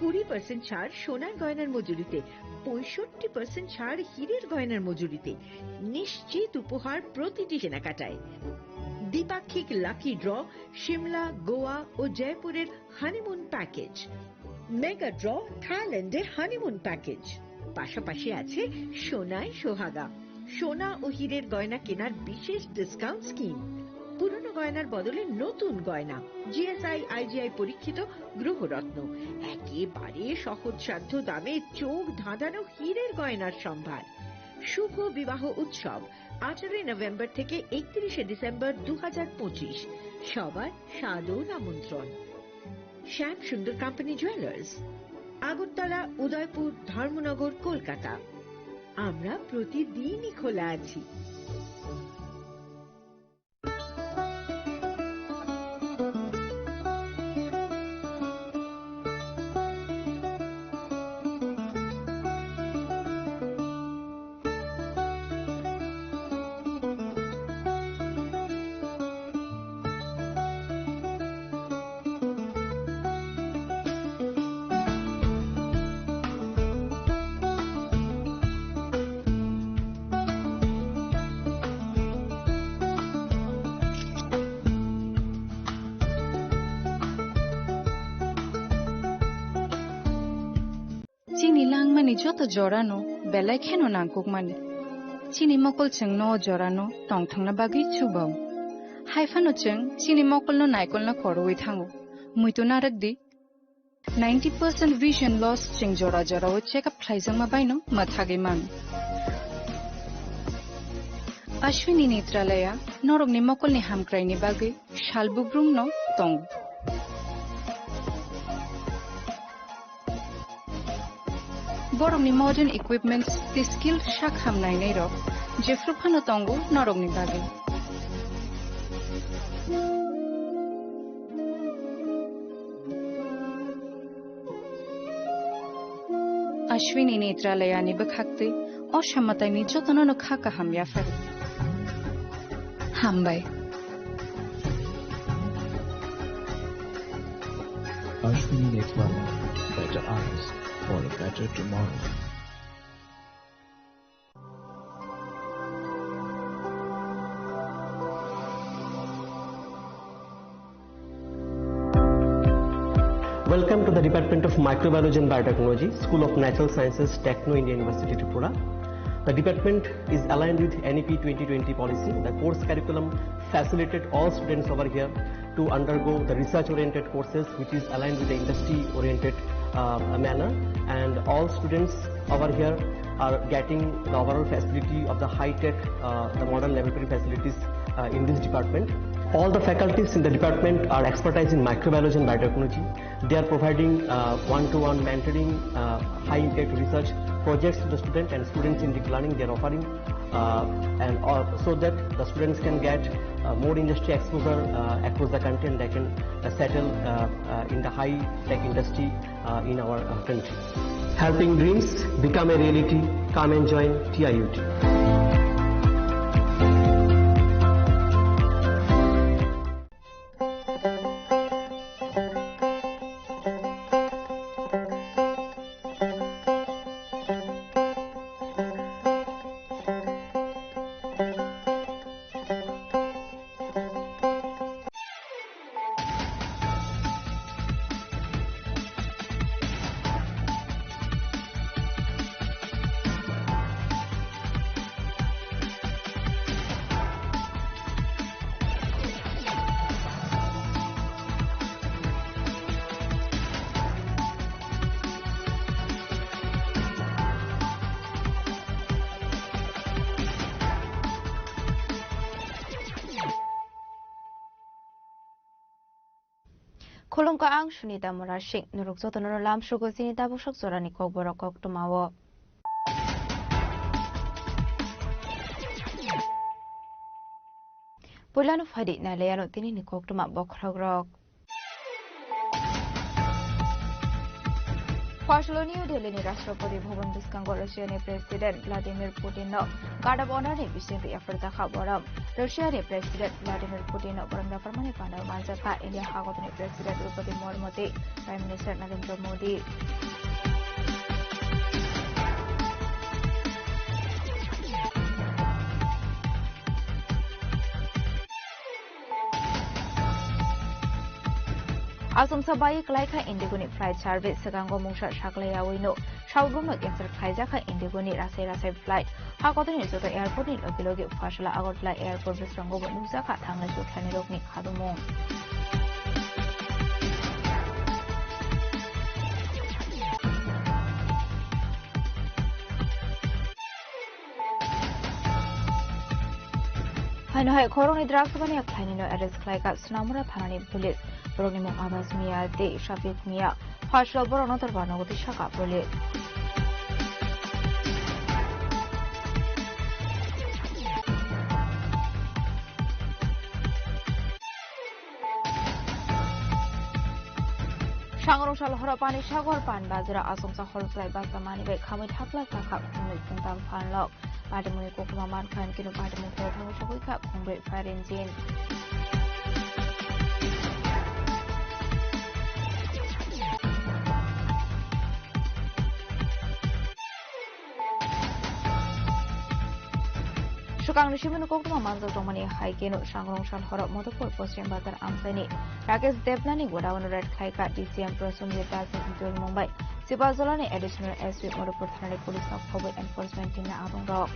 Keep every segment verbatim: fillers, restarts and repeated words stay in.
কুড়ি পার্সেন্ট ছাড় সোনার গয়নার মজুরিতে, পঁয়ষট্টি পার্সেন্ট ছাড় হীরের গয়নার মজুরিতে, নিশ্চিত উপহার প্রতিটি কেনাকাটায়। দ্বিপাক্ষিক লাকি ড্র, সিমলা, গোয়া ও জয়পুরের হানিমুন প্যাকেজ, মেগা ড্র, থাইল্যান্ডে হানিমুন প্যাকেজ, পাশাপাশি আছে সোনায় সোহাগা, সোনা ও হীরের গয়না কেনার বিশেষ ডিসকাউন্ট স্কিম, পুরনো গয়নার বদলে নতুন গয়না, জিএসআই আইজিআই পরীক্ষিত গ্রহরত্ন, একেবারে সহজসাধ্য দামে চোখ ধাঁধানো হীরের গয়নার সম্ভার। শুভ বিবাহ উৎসব আঠারোই নভেম্বর থেকে একত্রিশে ডিসেম্বর দু হাজার পঁচিশ। সবার সাদর আমন্ত্রণ। শ্যাম সুন্দর কোম্পানি জুয়েলার্স, আগরতলা, উদয়পুর, ধর্মনগর, কলকাতা। আমরা প্রতিদিনই খোলা আছি। Chini langmani joto jorano belai kheno nangkukmani. Chini mokol chwngno o jorano tongthokna bagwi chubao. Haiphano chwng chini mokolno naikolna khorwi thango. Muitu narwkdi, ninety percent vision loss chwng jora jorao check up khlaijakma baino mwthagwi mano. Ashwini Netralaya norokni mokolni hamkraini bagwi sal bubrumno tongo. Borokni modern equipments tei skill sak ham nainai rok jephru phano tongo norokni bagwi. Ashwini Netralayani bwkhaktwi o samataini jotono no kha kaham yapharo. Hambai. Ashwini Netralaya, better eyes for a better tomorrow. Welcome to the Department of Microbiology and Biotechnology, School of Natural Sciences, Techno India University, Tripura. The department is aligned with N E P twenty twenty policy. The course curriculum facilitated all students over here to undergo the research-oriented courses, which is aligned with the industry-oriented, uh, manner. And all students over here are getting the overall facility of the high-tech, uh, the modern laboratory facilities, uh, in this department. All the faculties in the department are expertise in microbiology and biotechnology. They are providing, uh, one-to-one mentoring, uh, high-impact research projects to the student and students in deep learning. They are offering, uh, and all, so that the students can get, uh, more industry exposure, uh, across the country, and they can, uh, settle, uh, uh, in the high-tech industry, uh, in our, uh, country. Helping dreams become a reality. Come and join T I U T. Khulumkha, ang Sunita Murasing. Norok jotono lamsugo chini tabuk sok jorani kokborok koktwmao. Puilano phaidi nailaiano tinini koktwma bokhorokrok. Phasalo New Delhi ni Rashtrapati Bhavan bwskango Russia ni President Vladimir Putin no Guard of Honor ni bisingtwi yapharjakha borom. Russia ni President Vladimir Putin no borom yapharmani panda manjakha India hagodani President Draupadi Murmu tei Prime Minister Narendra Modi. Asongsa bai kwlaikha Indigo ni flight service, swkango mungsa saklaiyawino saudrumno cancel khlaijakha Indigo ni rasai rasai flight. Hakotorni joto airport ni logi logi Phasala Agartala airport bwskango bo nukjakha thanglai sukhlaini rokni khadumung. Haino hai khoroknwi drugs baniya khlainwino arrest khlaikha Snamura thanani police. Borokni mung Abbas Mia tei Shafiq Mia. Phasalo borokno torba nogo twi sakha police. Sangrong sal horo Pani Sagar Pan Bazar o asongsa hor chwlai basa manwi bai khamwi thapla chakha khungnwi khungtam phanlok. Patimungni koktwma mankha, hwnkhe no patimung phai thangwi sogwi kha khungbrwi fire engine. Swkangni simi no koktwma manjak tongmani hai kheno Sangrong sal horo Madhupur Poschim Bazar amchaini Rakesh Debnani godown raid khlaikha D C M Prasenjit Das ni dulmung bai Sipahjola ni additional S P Madhupur thanani police no khobwi enforcement team ni adong rok.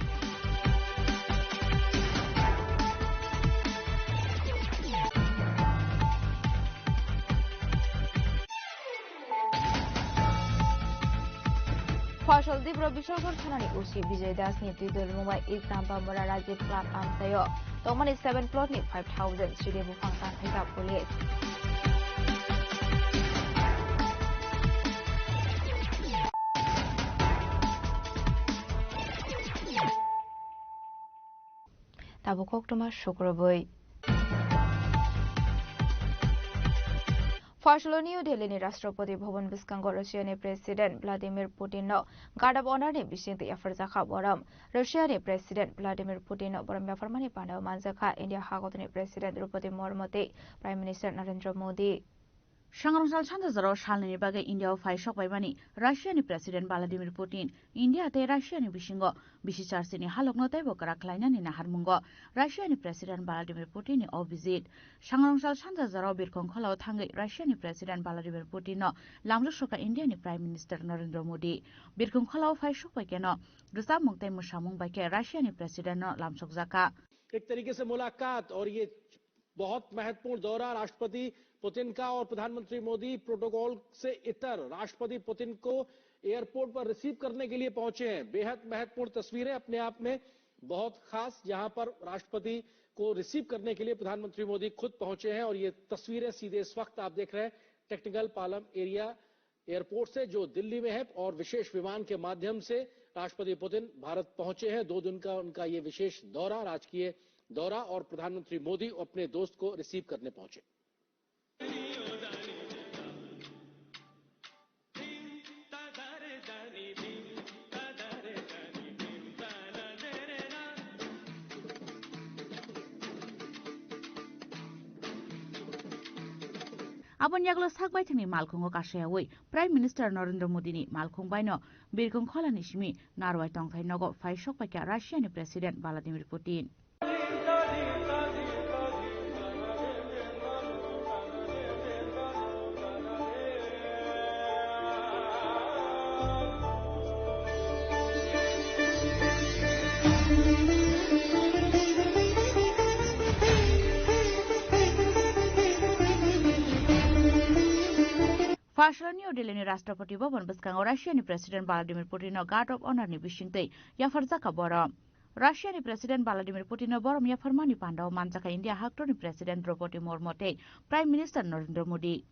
Phasal Dibro Bishalgarh thanani O C Bijay Das ni twi dulmung bai East Nampamura Rajiv Club amchaio tongmani seven plot ni five thousand sidi buphang tanphaikha police. Tabuk koktwma sukrubwi. Phasalo New Delhi ni Rashtrapati Bhavan bwskango Russia ni President Vladimir Putin no Guard of Honor ni bisingtwi yapharjakha borom. Russia ni President Vladimir Putin no borom yapharmani panda manjakha India hagodani President Draupadi Murmu tei Prime Minister Narendra Modi. Sangrong sal sanja jora o salnwini bagwi India o phai sok paimani Russia ni President Vladimir Putin India tei Russia ni bisingo bisi charchini halokno teibo kwrak khlainani naharmungo Russia ni President Vladimir Putin ni o visit. Sangrong sal sanja jora o birkhong khola o thangwi Russia ni President Vladimir Putin no lamjak sokha India ni Prime Minister Narendra Modi. Birkhong khola o phai sok bai khe no rwchapmung tei mwsamung bai khe Russia ni President no lamsokjakha. एक तरीके से मुलाकात और ये बहुत महत्वपूर्ण दौरा राष्ट्रपति पुतिन का और प्रधानमंत्री मोदी प्रोटोकॉल से इतर राष्ट्रपति पुतिन को एयरपोर्ट पर रिसीव करने के लिए पहुंचे हैं। बेहद महत्वपूर्ण तस्वीरें अपने आप में, बहुत खास, जहां पर राष्ट्रपति को रिसीव करने के लिए प्रधानमंत्री मोदी खुद पहुंचे हैं और ये तस्वीरें सीधे इस वक्त आप देख रहे हैं टेक्निकल पालम एरिया एयरपोर्ट से, जो दिल्ली में है, और विशेष विमान के माध्यम से राष्ट्रपति पुतिन भारत पहुंचे हैं। दो दिन का उनका ये विशेष दौरा, राजकीय दौरा, और प्रधानमंत्री मोदी अपने दोस्त को रिसीव करने पहुंचे। Aboni yagulo sak baithangni malkhungo kashayawi Prime Minister Narendra Modi ni malkhung baino birkhong kholani simi narwai tongthai nogo phai sok paikha Russia ni President Vladimir Putin. Phasalo New Delhi ni Rashtrapati Bhavan bwskango Russia ni President Vladimir Putin no Guard of Honor ni bisingtwi yapharjakha borom. Russia ni President Vladimir Putin no borom yapharmani panda o manjakha India haktorni President Draupadi Murmu tei Prime Minister Narendra Modi.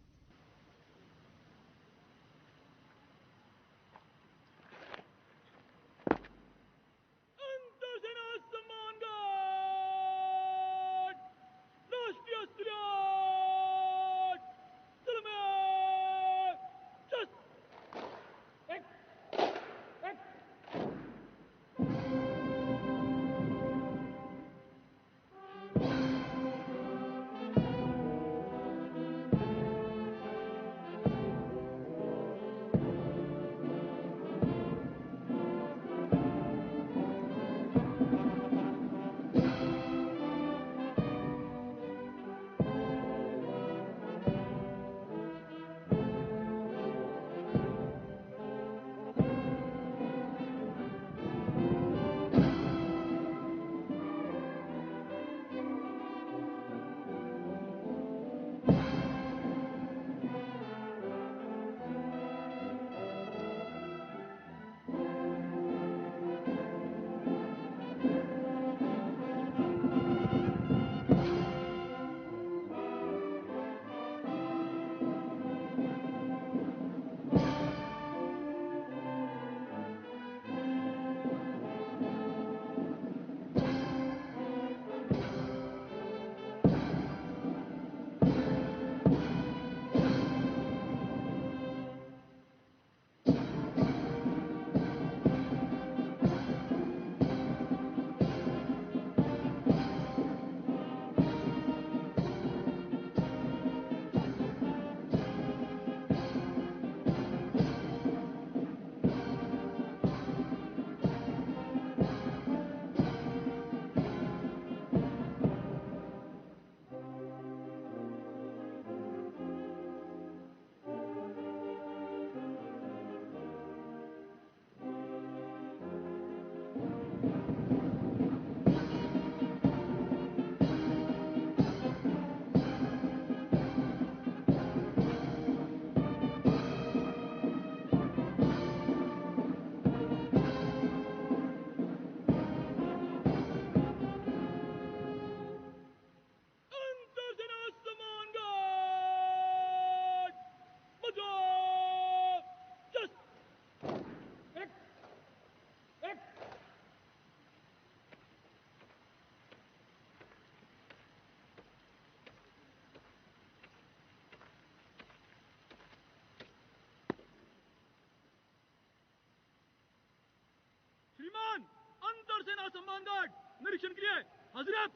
On guard, निरीक्षण के लिए हाजिर।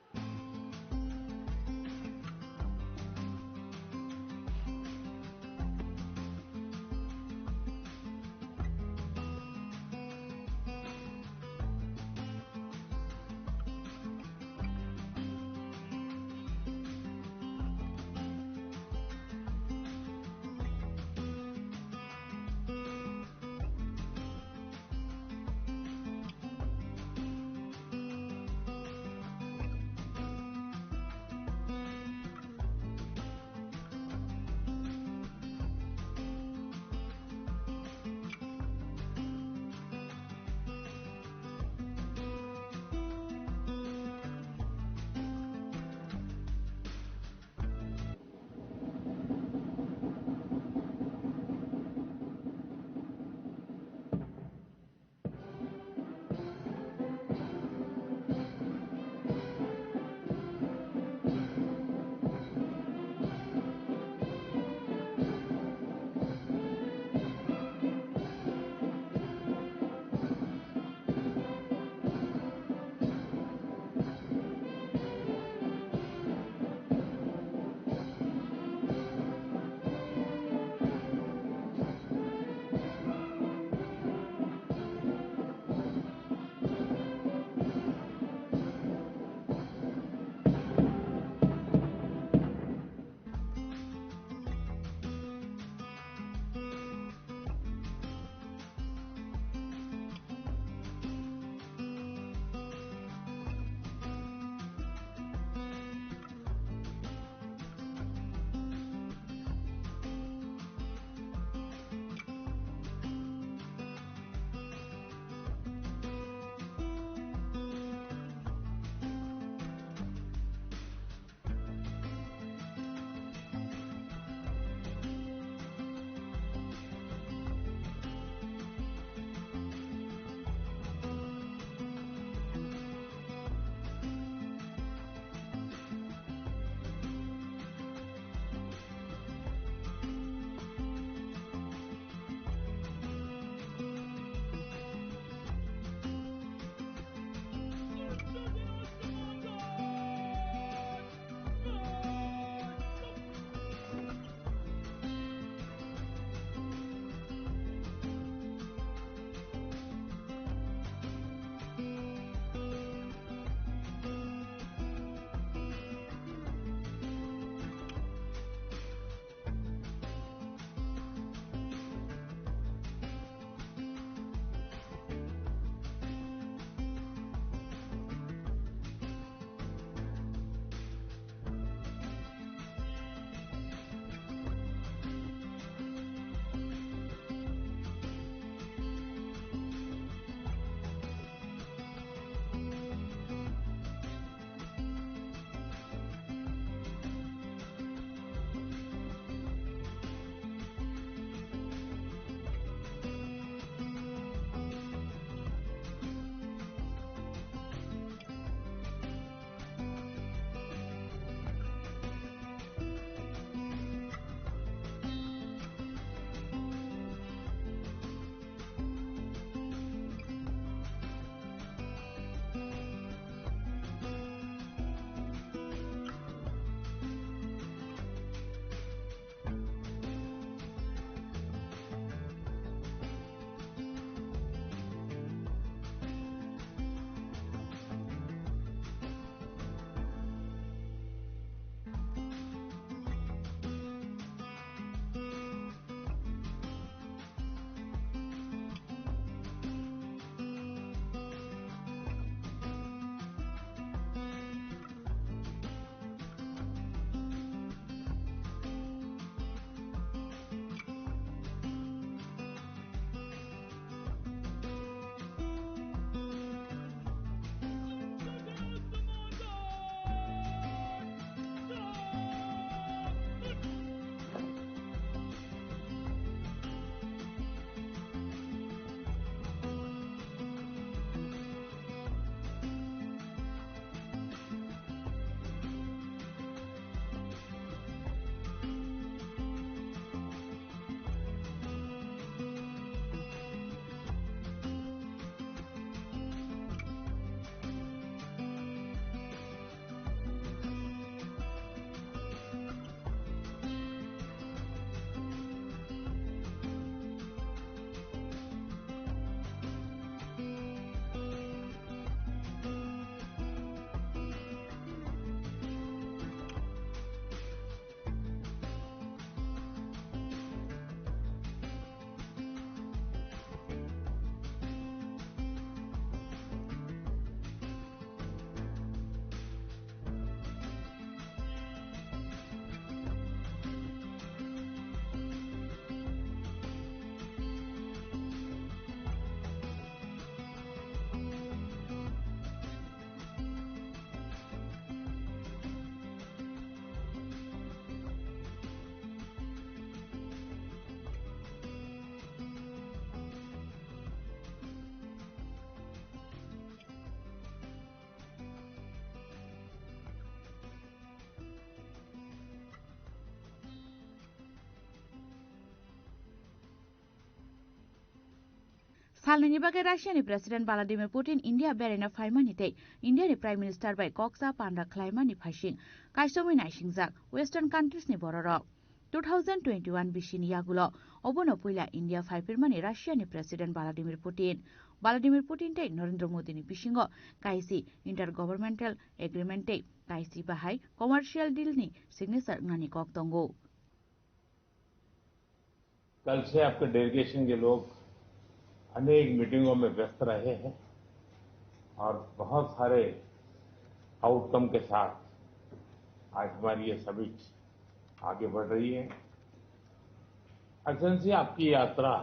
Salnwini bagwi Russiani President Vladimir Putin India beraina phaimani tei Indiani Prime Minister bai kokcha panda khlaimani phaising kaisomwi naisingjak Western countries ni bororok. Two thousand twenty-one bisini yagulo obono puila India phaipirmani Russiani President Vladimir Putin. Vladimir Putin tei Narendra Modini bisingo kaisi intergovernmental agreement tei kaisi bahai commercial deal ni signature wngnani kok tongo. कल से आपके डेलीगेशन के लोग अनेक मीटिंगों में व्यस्त रहे हैं और बहुत सारे आउटकम के साथ आज हमारी ये समिट आगे बढ़ रही है। एक्सेलेंसी, आपकी यात्रा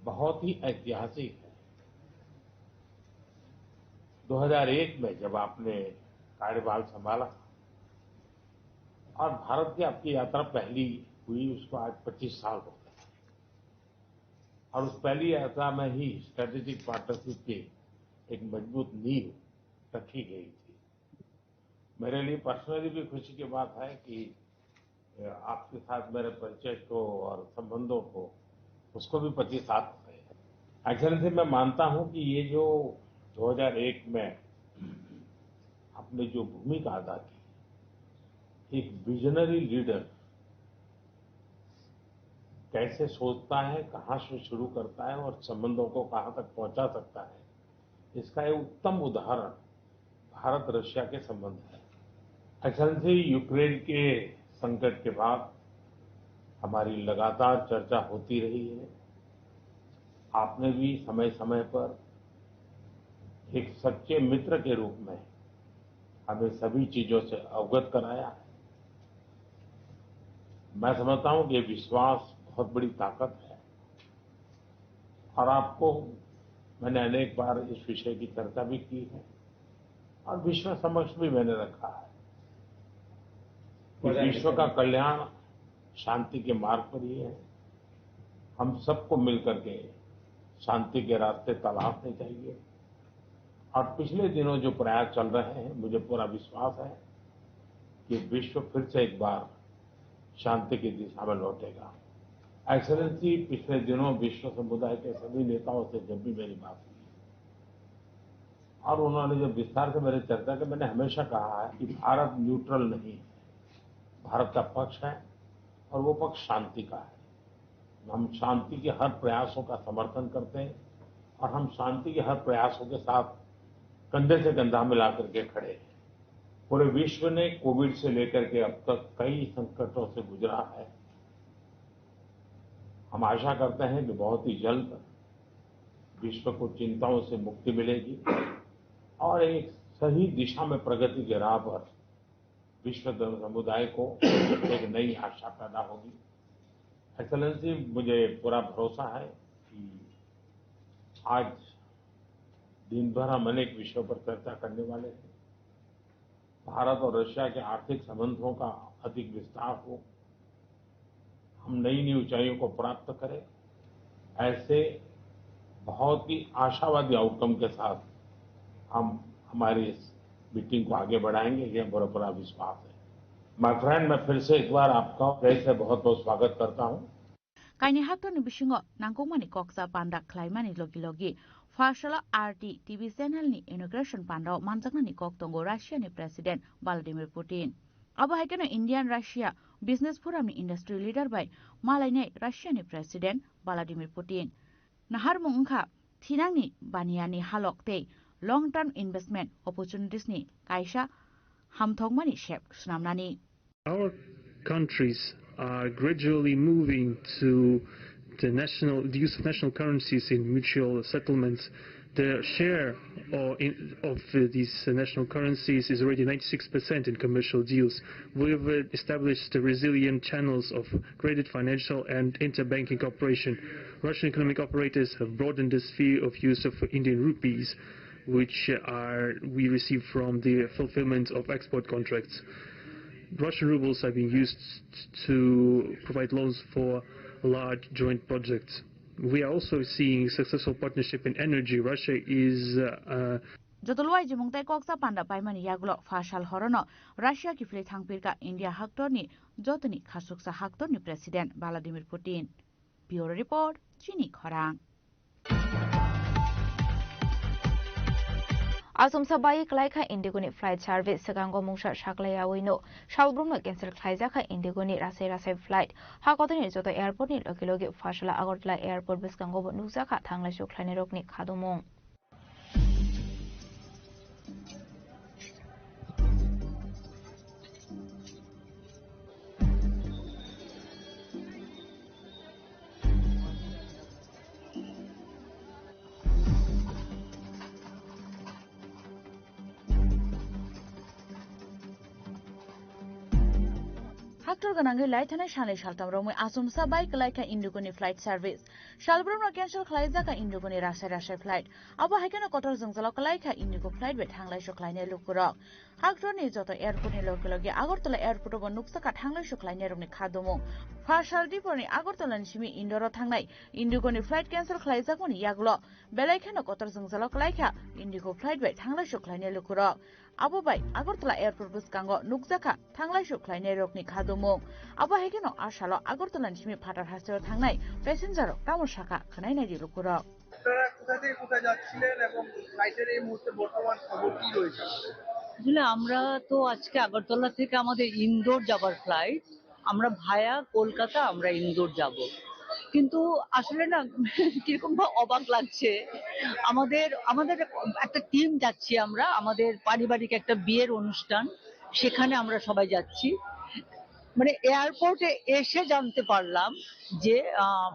बहुत ही ऐतिहासिक है। दो हज़ार एक में जब आपने कार्यभार संभाला और भारत की आपकी यात्रा पहली हुई, उसको आज पच्चीस साल हो गए। और उस पहली यात्रा में ही स्ट्रेटेजिक पार्टनरशिप की एक मजबूत नींव रखी गई थी। मेरे लिए पर्सनली भी खुशी की बात है कि आपके साथ मेरे परिचय को और संबंधों को, उसको भी पच्चीस साल हो गए हैं। एक्सेलेंसी, मैं मानता हूं कि ये जो दो हज़ार एक में आपने जो भूमिका अदा की, एक विजनरी लीडर कैसे सोचता है, कहां से शुरू करता है और संबंधों को कहां तक पहुंचा सकता है, इसका एक उत्तम उदाहरण भारत रशिया के संबंध है। एक्सेलेंसी, यूक्रेन के संकट के बाद हमारी लगातार चर्चा होती रही है। आपने भी समय समय पर एक सच्चे मित्र के रूप में हमें सभी चीजों से अवगत कराया है। मैं समझता हूं कि ये विश्वास बहुत बड़ी ताकत है। और आपको मैंने अनेक बार इस विषय की चर्चा भी की है और विश्व समक्ष भी मैंने रखा है कि विश्व का कल्याण शांति के मार्ग पर ही है। हम सबको मिलकर के शांति के रास्ते तलाशने चाहिए। और पिछले दिनों जो प्रयास चल रहे हैं, मुझे पूरा विश्वास है कि विश्व फिर से एक बार शांति की दिशा में लौटेगा। एक्सेलेंसी, पिछले दिनों विश्व समुदाय के सभी नेताओं से जब भी मेरी बात हुई और उन्होंने जब विस्तार से मेरे चर्चा की, मैंने हमेशा कहा है कि भारत न्यूट्रल नहीं है, भारत का पक्ष है और वो पक्ष शांति का है। हम शांति के हर प्रयासों का समर्थन करते हैं और हम शांति के हर प्रयासों के साथ कंधे से कंधा मिला करके खड़े हैं। पूरे विश्व ने कोविड से लेकर के अब तक कई संकटों से गुजरा है। हम आशा करते हैं कि बहुत ही जल्द विश्व को चिंताओं से मुक्ति मिलेगी और एक सही दिशा में प्रगति के राह पर विश्व समुदाय को एक नई आशा पैदा होगी। एक्सेलेंसी, मुझे पूरा भरोसा है कि आज दिन भर हम अनेक विषयों पर चर्चा करने वाले हैं। भारत और रशिया के आर्थिक संबंधों का अधिक विस्तार हो, हम नई नई ऊंचाइयों को प्राप्त करें। ऐसे बहुत ही आशावादी आउटकम के साथ हम हमारी इस मीटिंग को आगे बढ़ाएंगे, ये मेरा पूरा विश्वास है। माय फ्रेंड, मैं फिर से एक बार आपका हृदय से बहुत बहुत स्वागत करता हूँ। Kaini haktorni bisingo nangkukmani kokcha panda khlaimani logi logi pharsalo R T T V channel ni inauguration pandao manjaknani kok tongo Russia ni President Vladimir Putin. Abo hai kheno Indian Russia Business Forum ni industry leader bai malainai Russia ni President Vladimir Putin. Naharmung wngkha thinangni baniyani halok tei long term investment opportunities ni kaisa hamthokmani sep swnamnani. Our countries are gradually moving to the national the use of national currencies in mutual settlements. The share of, in, of uh, these national currencies is already ninety-six percent in commercial deals. We've uh, established resilient channels of credit, financial, and interbanking cooperation. Russian economic operators have broadened the sphere of use of Indian rupees, which are we receive from the fulfillment of export contracts. Russian rubles are being used to provide loans for large joint projects. We are also seeing successful partnership in energy. Russia is uh, Joto luai jimung tei koksa panda paimani yagulo pha sal horono Russia kiphilwi thangpirka India haktorni jotoni khasuksa haktorni President Vladimir Putin. Bureau Report, Chini Khorang. Achomsa bai kwlai kha Indigo ni flight service, swkango mungsa saklai yaui no salbrumno cancel khlaijak kha Indigo ni rasai rasai flight. Ha kotorni joto airport ni logi logi Pharsala Agartala airport bwskango bo nukjak kha thanglai suk khlainai rokni khadumung. Haktor gwnangwi lai thanai sanai saltam romwi achomsa bai kwlai kha Indigo ni flight service. Salbrumno cancel khlaijak kha Indigo ni rasai rasai flight. Abo hai kheno kotor jwngjalo kwlai kha Indigo flight bai thanglai suk khlainai lukurok. Haktorni joto airport ni logi logi Agartala airport o bo nukjak kha thanglai suk khlainai rokni khadumung. Pharsal diporni Agartala ni simi Indore o thangnai Indigo ni flight cancel khlaijakmani yagulo belai kheno kotor jwngjalo kwlai kha Indigo flight bai thanglai suk khlainai lukurok. Abo bai Agartala airport bwskango nukjak kha thanglai suk khlainai rokni khadumung. Abo hai kheno a salo Agartala ni simi phatar hasteo thangnai passenger rok tamo sakha khwnai naidi lukurok. আপনারা কোথা থেকে কোথায় যাচ্ছিলেন এবং ফ্লাইটের এই মুহূর্তে বর্তমান খবর কি রয়েছে? আসলে আমরা তো আজকে আগরতলা থেকে আমাদের ইন্দোর যাবার ফ্লাইট, আমরা ভায়া কলকাতা আমরা ইন্দোর যাব। কিন্তু আসলে না কিরকম বা অবাক লাগছে। আমাদের আমাদের একটা টিম যাচ্ছি আমরা, আমাদের পারিবারিক একটা বিয়ের অনুষ্ঠান, সেখানে আমরা সবাই যাচ্ছি। মানে এয়ারপোর্টে এসে জানতে পারলাম যে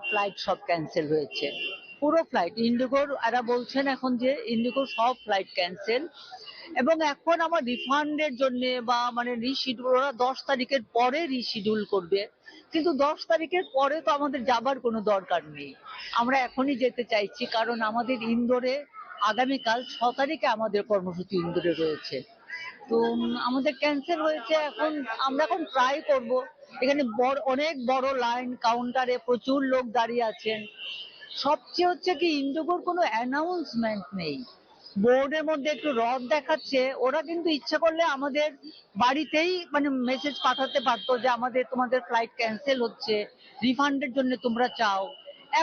ফ্লাইট সব ক্যান্সেল হয়েছে। পুরো ফ্লাইট ইন্ডিগোর, এরা বলছেন এখন যে ইন্ডিগোর সব ফ্লাইট ক্যান্সেল। এবং এখন আমার রিফান্ডের জন্য বা মানে রিশিডিউল, ওরা দশ তারিখের পরে রিশিডিউল করবে। কিন্তু দশ তারিখের পরে তো আমাদের যাবার কোনো দরকার নেই। আমরা এখনই যেতে চাইছি, কারণ আমাদের ইন্দোরে আগামীকাল ছ তারিখে আমাদের কর্মসূচি ইন্দোরে রয়েছে। তো উম, আমাদের ক্যান্সেল হয়েছে। এখন আমরা এখন ট্রাই করব। এখানে বড়, অনেক বড় লাইন, কাউন্টারে প্রচুর লোক দাঁড়িয়ে আছেন। সবচেয়ে হচ্ছে কি, ইন্ডিগোর কোনো অ্যানাউন্সমেন্ট নেই। বোর্ডের মধ্যে একটু রড দেখাচ্ছে, ওরা কিন্তু ইচ্ছা করলে আমাদের বাড়িতেই মানে মেসেজ পাঠাতে পারতো যে আমাদের, তোমাদের ফ্লাইট ক্যান্সেল হচ্ছে, রিফান্ডের জন্য তোমরা চাও।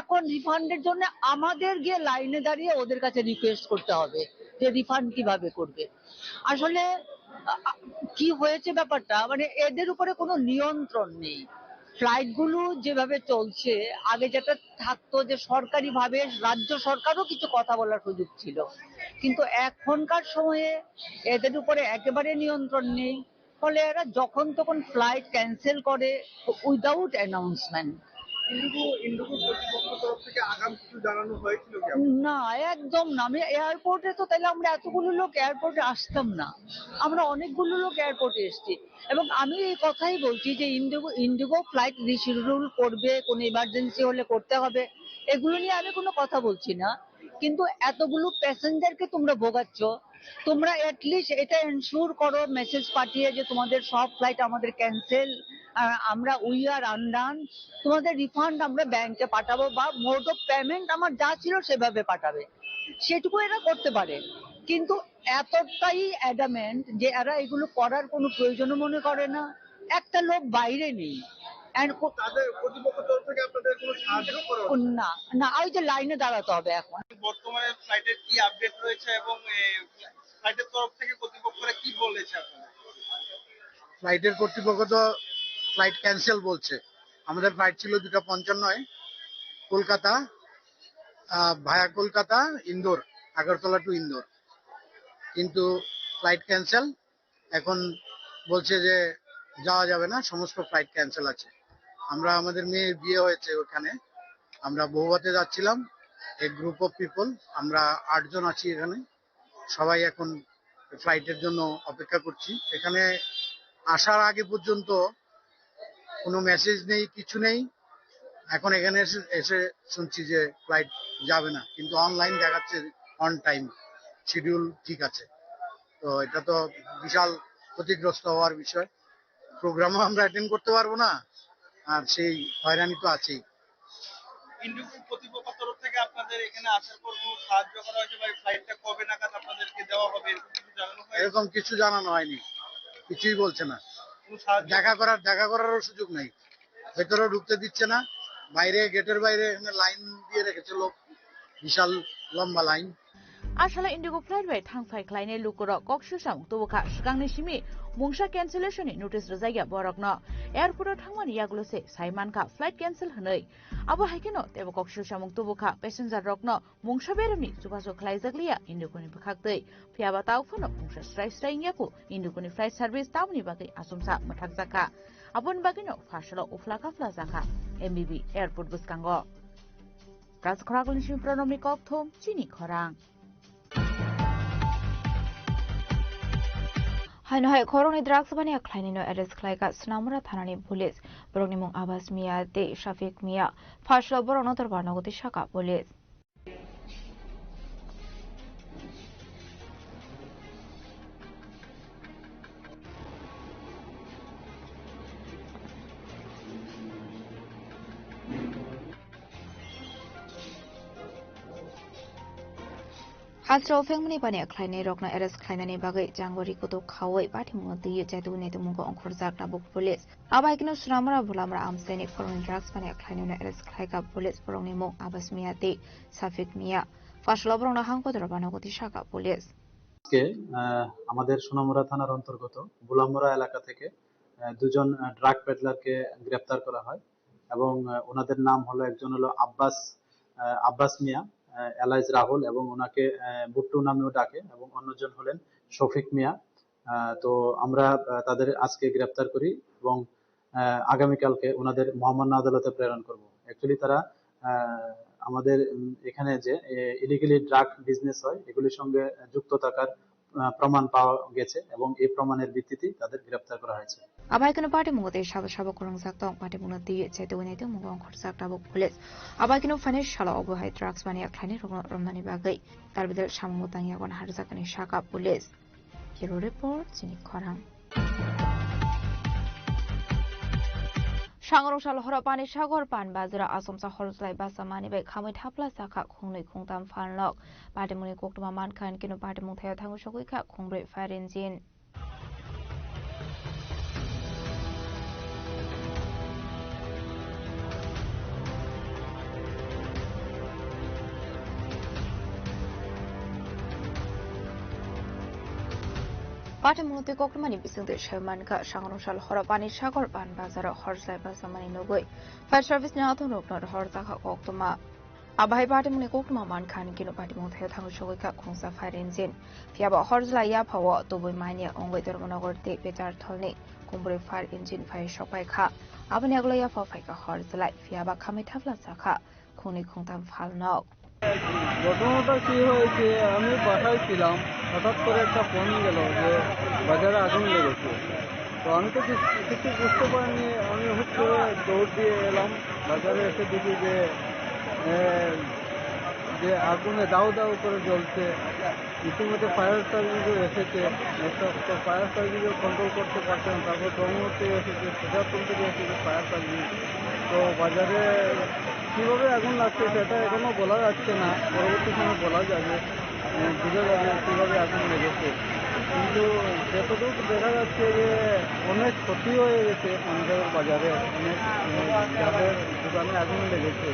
এখন রিফান্ডের জন্য আমাদের গিয়ে লাইনে দাঁড়িয়ে ওদের কাছে রিকোয়েস্ট করতে হবে যে রিফান্ড কিভাবে করবে। আসলে আ, আ, কি হয়েছে ব্যাপারটা, মানে এদের উপরে কোনো নিয়ন্ত্রণ নেই। ফ্লাইটগুলো যেভাবে চলছে, আগে যেটা থাকতো যে সরকারিভাবে রাজ্য সরকারও কিছু কথা বলার সুযোগ ছিল, কিন্তু এখনকার সময়ে এদের উপরে একেবারে নিয়ন্ত্রণ নেই। ফলে এরা যখন তখন ফ্লাইট ক্যান্সেল করে উইদাউট অ্যানাউন্সমেন্ট। ইন্ডিগো ইন্ডিগো কর্তৃপক্ষ তরফ থেকে আগাম কিছু জানানো হয়েছিল কি আপনাদের? না, একদম না। আমি এয়ারপোর্টে তো তাহলে আমরা এতগুলো লোক এয়ারপোর্টে আসতাম না। আমরা অনেকগুলো লোক এয়ারপোর্টে এসেছি এবং আমি এই কথাই বলছি যে ইন্ডিগো ইন্ডিগো ফ্লাইট রিশিডিউল করবে, কোনো ইমার্জেন্সি হলে করতে হবে, এগুলো নিয়ে আমি কোনো কথা বলছি না। কিন্তু এতগুলো প্যাসেঞ্জারকে তোমরা ভোগাচ্ছ, তোমরা অ্যাটলিস্ট এটা এনশিওর করো মেসেজ পাঠিয়ে যে তোমাদের সব ফ্লাইট আমাদের ক্যান্সেল, আমরা উই আর আনডান, তোমাদের রিফান্ড আমরা ব্যাংকে পাঠাবো বা মোড অফ পেমেন্ট আমার যা ছিল সেভাবে পাঠাবে, সেটুকু এরা করতে পারে। কিন্তু এতটাই অ্যাডামেন্ট যে এরা এগুলো করার কোনো প্রয়োজনও মনে করে না। একটা লোক বাইরে নেই। অ্যান্ড তাদের কর্তৃপক্ষ তরফ থেকে আপনাদের কোনো সাহায্য করা হচ্ছে? না, না, ওই যে লাইনে দাঁড়াতে হবে এখন। বর্তমানে ফ্লাইটের কি আপডেট রয়েছে এবং ফ্লাইটের তরফ থেকে কর্তৃপক্ষরা কি বলেছে আপনাদের? ফ্লাইটের কর্তৃপক্ষ তো ফ্লাইট ক্যান্সেল বলছে। আমাদের ফ্লাইট ছিল দুটা পঞ্চান্নয়, কলকাতা, ভায়া কলকাতা, ইন্দোর, আগরতলা টু ইন্দোর। কিন্তু ফ্লাইট ক্যান্সেল। এখন বলছে যে যাওয়া যাবে না, সমস্ত ফ্লাইট ক্যান্সেল আছে। আমরা, আমাদের মেয়ের বিয়ে হয়েছে ওখানে, আমরা বউভাতে যাচ্ছিলাম। এ গ্রুপ অফ পিপল, আমরা আটজন আছি এখানে। সবাই এখন ফ্লাইটের জন্য অপেক্ষা করছি। এখানে আসার আগে পর্যন্ত কোনো মেসেজ নেই, কিছু নেই। এখন এখানে এসে এসে শুনছি যে ফ্লাইট যাবে না, কিন্তু অনলাইন দেখাচ্ছে অন টাইম, শিডিউল ঠিক আছে। তো এটা তো বিশাল ক্ষতিগ্রস্ত হওয়ার বিষয়। প্রোগ্রামও আমরা অ্যাটেন্ড করতে পারবো না, আর সেই হয়রানি তো আছেই। ইন্ডিগো কর্তৃপক্ষ তরফ থেকে আপনাদের এখানে আসার পর কোনো সাহায্য করা হয়েছে বা এই ফ্লাইটটা কবে নাগাদ আপনাদেরকে দেওয়া হবে, এরকম কিছু জানানো হয়েছে? এরকম কিছু জানানো হয়নি, কিছুই বলছে না। কোনো সাহায্য? দেখা করার, দেখা করারও সুযোগ নাই। ভেতরে ঢুকতে দিচ্ছে না, বাইরে, গেটের বাইরে এখানে লাইন দিয়ে রেখেছে লোক, বিশাল লম্বা line. Asala Indigo flight bai thang phai khlainai lukurok kok swsamung tubukha, swkangni simi mungsa cancellation ni notice rwjakya borokno. Airport o thangmani yagulo se sai mankha flight cancel hwnwi. Abo hai kheno teibo kok swsamung tubukha, passenger rokno mungsa beremni chubachu khlaijakliya Indigo ni bwkhaktwi. Phiyaba tao phano mungsa srai srai wngya kho Indigo ni flight service, tamoni bagwi achomsa mwthakjakha. Aboni bagwino phasalo uphla kaphla jakha M B B airport bwskango. Rajkhoragulni simi Pranobni kokthum, chini khorang. Haino hai khoroknwi drugs baniya khlainino arrest khlaikha Sonamura thanani police. Borokni mung Abbas Mia tei Shafiq Mia. Phasalo borokno dorbar nogo twi sakha police. Hasteo phengmani baniya khlainai rokno arrest khlainani bagwi jangori kutuk khaui patimungno twiwi chaitugwi naitukmungo ongkhorjak tabuk police. Abo hai kheno Sonamura Bulamura amchaini khoroknwi drugs baniya khlainaino arrest khlaikha police, borokni mung Abbas Mia tei Shafiq Mia. Phasalo borokno hang kotor banogo twi sakha police. আজকে আহ, আমাদের সোনামুড়া থানার অন্তর্গত বুলামুড়া এলাকা থেকে আহ, দুজন ড্রাগ পেডলারকে গ্রেপ্তার করা হয় এবং আহ, ওনাদের নাম হলো, একজন হলো আব্বাস আহ, আব্বাস মিয়া, আহ, এলাইজ রাহুল, এবং ওনাকে আহ, বুট্টু নামেও ডাকে, এবং অন্যজন হলেন শফিক মিয়া। আহ, তো আমরা আহ, তাদের আজকে গ্রেপ্তার করি এবং আহ, আগামীকালকে ওনাদের মহামান্য আদালতে প্রেরণ করব। অ্যাকচুয়ালি তারা আহ, আমাদের উম, এখানে যে ইলিগালি ড্রাগ বিজনেস হয়, এগুলির সঙ্গে যুক্ত থাকার আহ, প্রমাণ পাওয়া গেছে এবং এই প্রমাণের ভিত্তিতেই তাদের গ্রেপ্তার করা হয়েছে। Abo hai kheno patimungno tei sabo sabo kwrwngjak tong, patimungno twiwi chaitugwi naitukmungo ongkhorjak tabuk police. Abo hai kheno phainai salo obo hai drugs baniya khlainai rokno romnani bagwi tarbidal samung tangya wan harjakani sakha police. Bureau Report, chini khorang. Sangrong sal horo Panisagar Pan Bazar o achomsa hor jlai basa mani bai khamwi thapla jakha khungnwi khungtam phalnok. Patimungni koktwma mankha, hinkhe no patimung thaio thangwi sogwi kha khungbrwi fire engine. Patimungno twi koktwmani bisingtwi sai mankha, sangrong sal horo Panisagar Pan Bazar o hor jlai basa mani nugwi fire service ni athung rokno rohor jakha koktwma. Abo hai patimungni koktwma mankha, hinkhe no patimung thaio thangwi sogwi kha khungsa fire engine. Phiyaba hor jlai yaphao tubui manya wngwi Dharmanagar tei Pecharthalni khungbrwi fire engine phai sokpai kha. Aboni yagulo yaphao phaikha hor jlai, phiyaba khamwi thapla jakha khungnwi khungtam phalnok. ঘটনাটা কি হয়েছে, আমি বাসায় ছিলাম, হঠাৎ করে একটা ফোন গেল যে বাজারে আগুন লেগেছে। তো আমি তো কিছু, কিছু বুঝতে পারিনি, আমি হুট করে দৌড় দিয়ে এলাম, বাজারে এসে দেখি যে, এ, যে আগুনে দাউ দাউ করে জ্বলছে। ইতিমধ্যে ফায়ার সার্ভিসও এসেছে, তো ফায়ার সার্ভিসও কন্ট্রোল করতে পারছে না। তারপর ধর্মপুর থেকে এসেছে, সুজাপুর থেকে এসেছে ফায়ার সার্ভিস। তো বাজারে কিভাবে আগুন লাগছে সেটা এখনো বলা যাচ্ছে না, পরবর্তী সময় বলা যাবে, আহ, বোঝা যাবে কিভাবে আগুন লেগেছে। কিন্তু যতদূর দেখা যাচ্ছে যে অনেক ক্ষতি হয়ে গেছে পানিসাগর বাজারে, অনেক, আহ, যাদের দোকানে আগুন লেগেছে।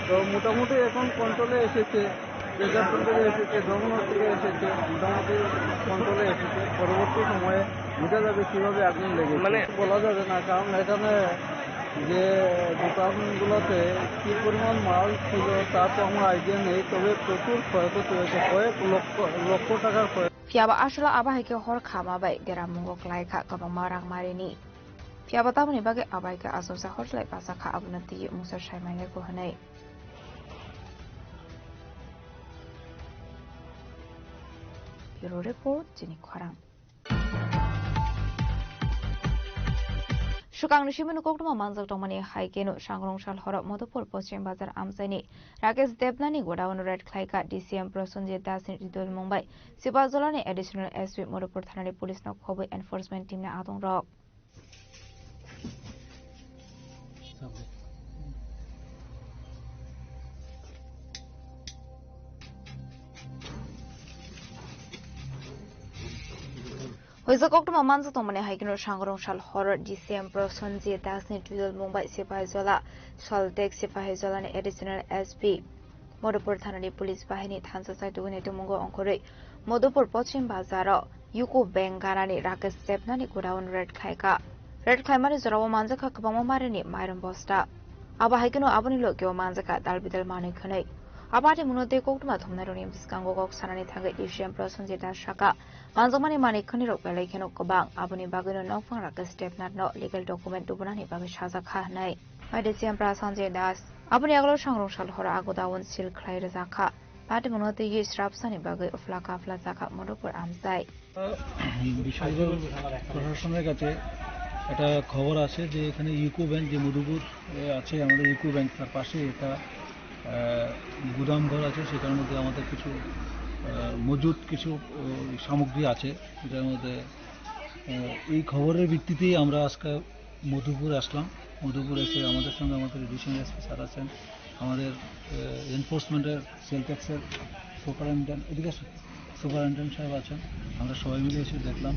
তো মোটামুটি এখন কন্ট্রোলে এসেছে। বেজাপুর থেকে এসেছে, ধর্মনগর থেকে এসেছে, মোটামুটি কন্ট্রোলে এসেছে। পরবর্তী সময়ে বোঝা যাবে কিভাবে আগুন লেগেছে। মানে বলা যাবে না, কারণ এখানে যে দোকানগুলোতে কি পরিমাণ মাল ছিল তা তো আমার আইডিয়া নেই, তবে প্রচুর ক্ষয়ক্ষতি হয়েছে, কয়েক লক্ষ, লক্ষ টাকার ক্ষয়। Phiyaba aswla abo hai khe hor khama bai deramungo klai kha kwbangma rang marini. Phiyaba tamoni bagwi abo hai khe achomsa hor jlai basa kha, abono twiwi mungsa sai manya kho hwnwi. Bureau Report, chini khorang. Swkangni simino koktwma manjak tongmani hai kheno sangrong sal horo Madhupur Poschim Bazar amchaini Rakesh Debnani godown raid khlaikha D C M Prosenjit Das ni ridolmung bai Sipahijolani Additional S P Madhupur thanani police no khobwi enforcement team ni adongrok. Hoisa koktwma manjak tongmani hai kheno sangrong sal horo D C M Prosenjit Das ni ridolmung bai Sipahijala Soltek Sipahijala ni Additional S P Madhupur thanani police bahini thansa sai tubuni tongmungo ongkhorwi Madhupur Pochim Bazaro Yuko Bank ganani Rakesh Debnani godown raid khlaikha. Raid khlaimani jorao manjakha kwbangma marini mairum bosta. Abo hai kheno aboni logio manjakha dal bidal manwi khwnwi. Abo atimungno tei koktwma thumnairokni bwskango kok sanani thangwi D C M Prosenjit Das sakha, manjakmani manwi khwnwirok belai kheno kwbang, aboni bagwino nokphang Rakesh Debnathno legal document tubunani bagwi sajakha hwnwi. Mai D C M Prosenjit Das aboni yagulo sangrong sal horo a godown seal khlai rwjakha. Atimungno twiwi srapsani bagwi uphla kaphla jakha Madhupur amchai. Bishalgarh প্রশাসনের কাছে একটা খবর আছে যে এখানে UCO bank, যে মধুপুর, এ, আছে আমাদের ইউকো ব্যাংক, তার পাশে একটা, আহ, গুদাম ঘর আছে, সেটার মধ্যে আমাদের কিছু, আহ, মজুত কিছু, আহ, সামগ্রী আছে, যেটার মধ্যে, আহ, এই খবরের ভিত্তিতেই আমরা আজকে মধুপুর আসলাম। মধুপুর এসে আমাদের সঙ্গে আমাদের এডিশনাল এসপি স্যার আছেন, আমাদের, আহ, এনফোর্সমেন্টের সেল ট্যাক্সের সুপারিনটেন্ডেন্ট, এদিকে আসুন, সুপারিনটেন্ডেন্ট সাহেব আছেন। আমরা সবাই মিলে এসে দেখলাম।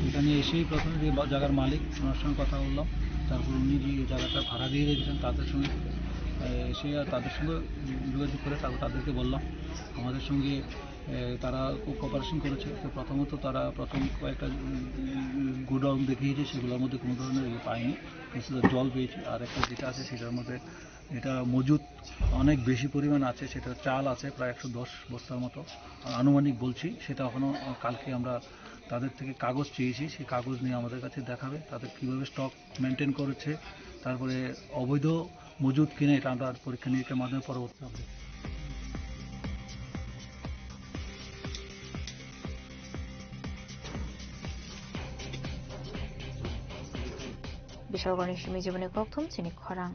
এখানে এসেই প্রথমে যে বা-, জায়গার মালিক, ওনার সঙ্গে কথা বললাম। তারপর উনি যে জায়গাটা ভাড়া দিয়ে রেখেছেন, তাদের সঙ্গে, আহ, এসে আর তাদের সঙ্গে যোগাযোগ করে তারপর তাদেরকে বললাম। আমাদের সঙ্গে, আহ, তারা খুব কোঅপারেশন করেছে। তো প্রথমত তারা প্রথম কয়েকটা, উম, গোডাউন দেখিয়েছে, সেগুলোর মধ্যে কোনো ধরনের ইয়ে পায়নি। কিছুটা জল পেয়েছি। আর একটা যেটা আছে, সেটার মধ্যে এটা মজুত অনেক বেশি পরিমাণ আছে, সেটা চাল আছে প্রায় একশো দশ বস্তার মতো, আনুমানিক বলছি। সেটা এখনো, আহ, কালকে আমরা তাদের থেকে কাগজ চেয়েছি, সেই কাগজ নিয়ে আমাদের কাছে দেখাবে, তাদের কীভাবে স্টক মেনটেন করেছে, তারপরে অবৈধ মজুত কিনা, এটা আমরা পরীক্ষা নিরীক্ষার মাধ্যমে পরবর্তী update. Bishalgarhni simi jiboni kokthum chini khorang.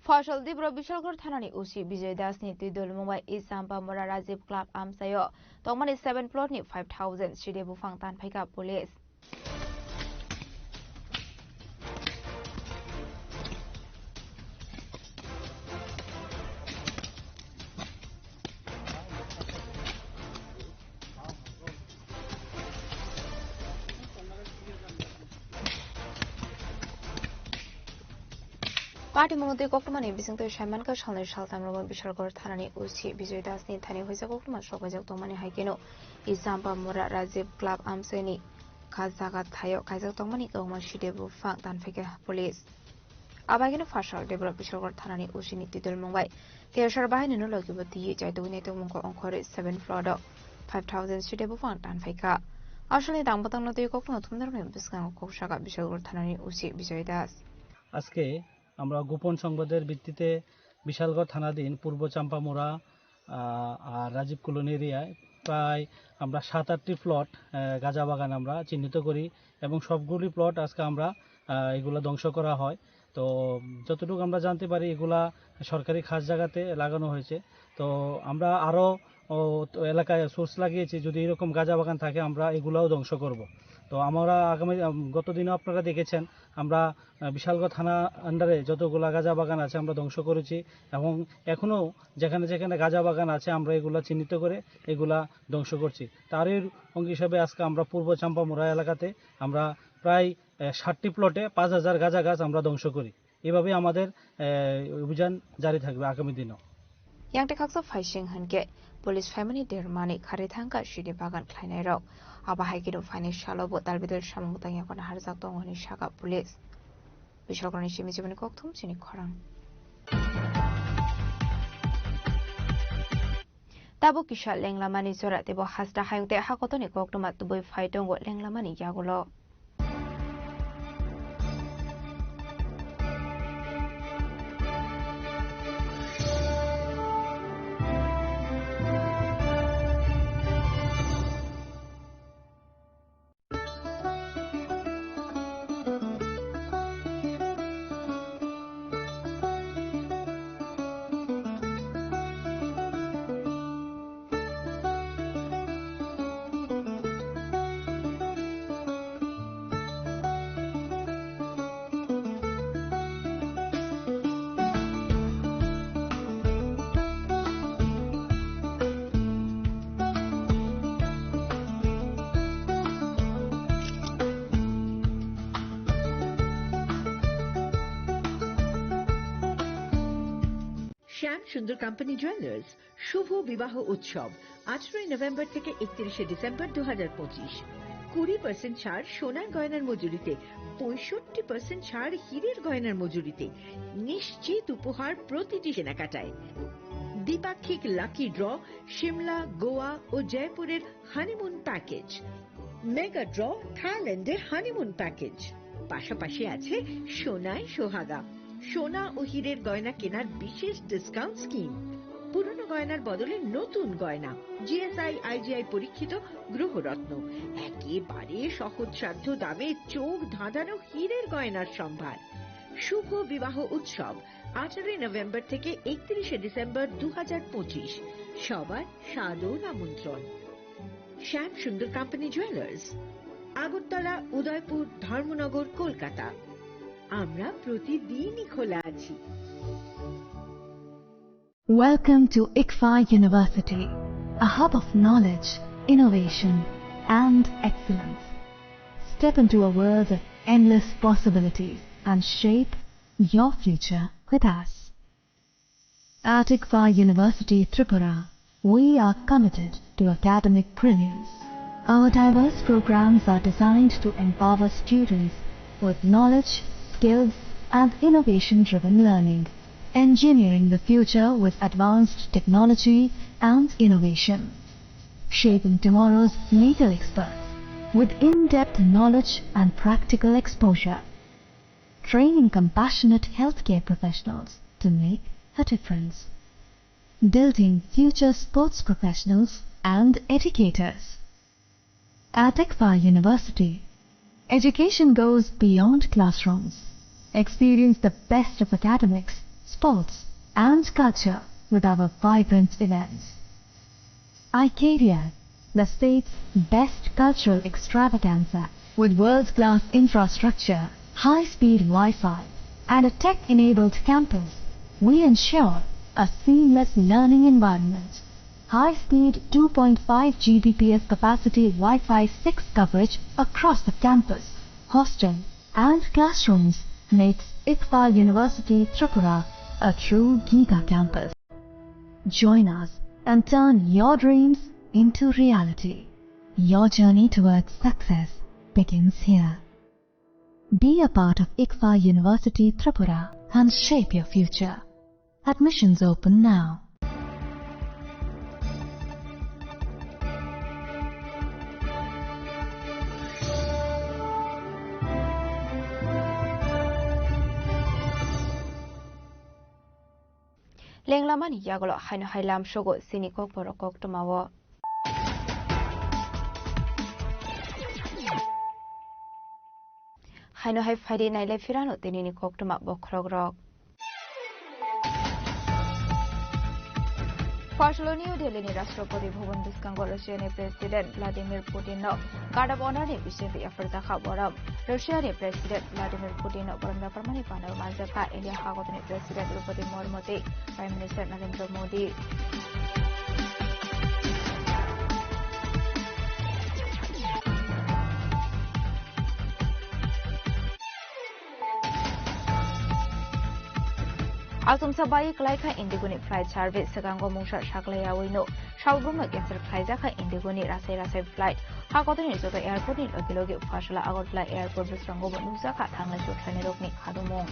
Fasal Dibro Bishalgarh thanani O C Bijoy Das ni twi dulmung bai East Champamura Rajiv Club amchaio tongmani seven plot ni five thousand side buphang tanphaikha police. Party mungtwi koktwmani bisingtwi saimankha salnwi saltham rogo Bishalgarh thanani O C Bijoy Das ni thani huijak koktwma sokbaijak tongmani hai kheno East Champamura Rajiv Club amchaini kha jaga thaio kaijak tongmani kwbangma side buphang tanphaikha police. Abaikeno Fasal Debra Bishalgarh thanani O C ni twi dulmung bai T S R bahainino logibo twiwi chaitugwi naitugmungkho ongkhorwi seven plot o five thousand side buphang tanphaikha. Asolni tang bwtangno twi koktwma thumnarokni bwskango kok sakha Bishalgarh thanani O C Bijoy Das. আজকে আমরা গোপন সংবাদের ভিত্তিতে বিশালগড় থানাধীন পূর্ব চাম্পামুড়া, আহ, আর রাজীব কলোনি এরিয়ায় প্রায় আমরা সাত আটটি প্লট, আহ, গাঁজা বাগান আমরা চিহ্নিত করি এবং সবগুলি প্লট আজকে আমরা, আহ, এগুলা ধ্বংস করা হয়। তো যতটুকু আমরা জানতে পারি, এগুলা সরকারি খাস জায়গাতে লাগানো হয়েছে। তো আমরা আরও, ও, তো এলাকায় সোর্স লাগিয়েছি, যদি এরকম গাঁজা বাগান থাকে, আমরা এগুলাও ধ্বংস করব। তো আমরা আগামী, আম, গত দিনও আপনারা দেখেছেন, আমরা, আহ, বিশালগড় থানা আন্ডারে যতগুলা গাঁজা বাগান আছে, আমরা ধ্বংস করেছি এবং এখনও যেখানে যেখানে গাঁজা বাগান আছে, আমরা এগুলা চিহ্নিত করে এগুলা ধ্বংস করছি। তারই অঙ্গ হিসাবে আজকে আমরা পূর্ব চাম্পামুড়া এলাকাতে আমরা প্রায়, আহ, ষাটটি প্লটে পাঁচ হাজার গাঁজা গাছ আমরা ধ্বংস করি। এভাবে আমাদের, আহ, অভিযান জারি থাকবে আগামী দিনও। Yang tei khaksa phaising hinkhe police phaimani dermani khari thangkha sidi bagan khlainairok. Abo hai kheno phainai salo bo dalbidal samung tangya kheno harjak tongo hwnwi sakha police. Bishalgarhni simi jiboni kokthum chini khorang. Tabuk kisa lenglamani jora teibo hasta hayung tei hakotoni koktwma tubui phai tongo lenglamani yagulo. শ্যাম সুন্দর company jewellers, শুভ বিবাহ উৎসব, আঠারোই নভেম্বর থেকে একত্রিশে ডিসেম্বর দু হাজার পঁচিশ। কুড়ি পার্সেন্ট ছাড় সোনার গয়নার মজুরিতে, পঁয়ষট্টি পার্সেন্ট ছাড় হীরের গয়নার মজুরিতে। নিশ্চিত উপহার প্রতিটি কেনাকাটায়। দ্বিপাক্ষিক লাকি ড্র, সিমলা, গোয়া ও জয়পুরের হানিমুন প্যাকেজ। মেগা ড্র, থাইল্যান্ডের হানিমুন প্যাকেজ। পাশাপাশি আছে সোনায় সোহাগা, সোনা ও হীরের গয়না কেনার বিশেষ ডিসকাউন্ট স্কিম। পুরনো গয়নার বদলে নতুন গয়না, জিএসআই আইজিআই পরীক্ষিত গ্রহরত্ন, একেবারে সহজসাধ্য দামে চোখ ধাঁধানো হীরের গয়নার সম্ভার। শুভ বিবাহ উৎসব, আঠারোই নভেম্বর থেকে একত্রিশে ডিসেম্বর দু হাজার পঁচিশ। সবার সাদর আমন্ত্রণ। শ্যাম সুন্দর কোম্পানি জুয়েলার্স, আগরতলা, উদয়পুর, ধর্মনগর, কলকাতা। আমরা প্রতিদিনই খোলা আছি। Welcome to ICFAI University, a hub of knowledge, innovation, and excellence. Step into a world of endless possibilities and shape your future with us. At ICFAI University Tripura, we are committed to academic brilliance. Our diverse programs are designed to empower students with knowledge, skills, and innovation-driven learning, engineering the future with advanced technology and innovation, shaping tomorrow's legal experts with in-depth knowledge and practical exposure, training compassionate healthcare professionals to make a difference, building future sports professionals and educators. At ICFAI University, education goes beyond classrooms. Experience the best of academics, sports, and culture with our vibrant events. ICARIA, the state's best cultural extravaganza, with world-class infrastructure, high-speed Wi-Fi, and a tech-enabled campus. We ensure a seamless learning environment. High-speed two point five G B P S capacity Wi-Fi six coverage across the campus, hostel, and classrooms makes ICFAI University Tripura a true giga campus. Join us and turn your dreams into reality. Your journey towards success begins here. Be a part of ICFAI University Tripura and shape your future. Admissions open now. Lenglamani yagulo haino hai lamsogo chini kokborok koktwmao. Haino hai phaidi nailai phirano tinini koktwma bokhorokrok. Phasalo New Delhi ni Rashtrapati Bhavan bwskango Russia ni President Vladimir Putin no Guard of Honor ni bisingtwi yapharjakha borok. Russia ni President Vladimir Putin no borok yapharmani panao manjakha India hagodani President Draupadi Murmu tei Prime Minister Narendra Modi. Achomsa bai kwlai kha Indigo ni flight service, swkango mungsa saklai yaui no sabrum no cancel khlai jak kha Indigo ni rasai rasai flight. Ha kotor ni joto airport ni logi logi Phasala Agartala airport bwskango bo nukjak kha thanglai suklainai rok ni khadumung.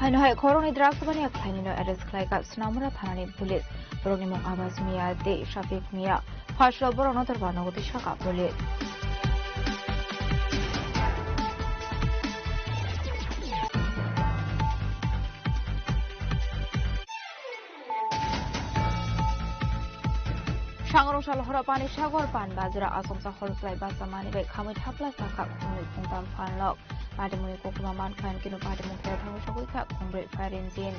Haino hai khoroknwi drugs baniya khlainwino arrest khlaikha Snamura thanani police. Borokni mung Abbas Mia tei Shafiq Mia. Phasalo borokno torba nogo twi sakha police. Sangrongsa Lohora Panisagar Panbajra achomsa hor chwlai basa manwi bai khamwi thapla sakha khumui khungtam phanlok. Patimungni koktwma mankha hinkhe no patimung khe thangwi sogwi kha khumbrwi fire engine.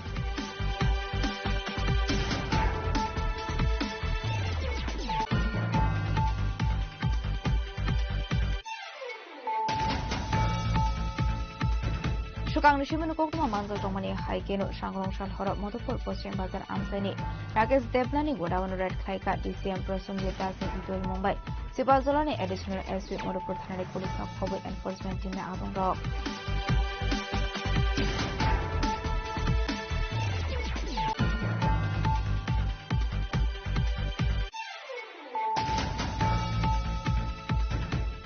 Swkangni simino koktwma manjak tongmani hai kheno Sangrong Salhoro Madhupur Poschim Bazar amchaini Rakesh Debnani godown raid khlaikha D C M Prosenjit Dasni dol mungbai Sipaljalani Additional S P Madhupur Thanani police rok khobwi enforcement team ni abongrok.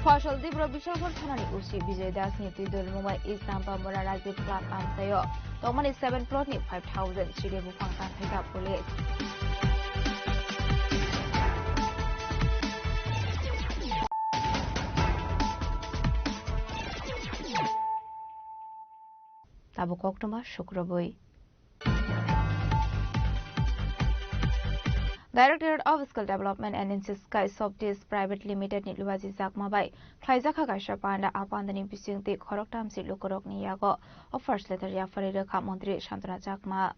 Fasal Dibro Bishalpur Thanani O C Bijoy Das ni twi dol mungbai East Ampamura Rajiv Club amchaio tongmani seven plot ni five thousand chide buphang tangkhaikha police. Tabuk koktwma sukrubwi. Directorate of Skill Development and Insis Sky Softies Private Limited ni luaji jakma bai khlaijak kha kaisa panda, a panda ni bising twi khoroktham si lukurok ni yago offers letter yapharwi rwkha Montri Santana Chakma.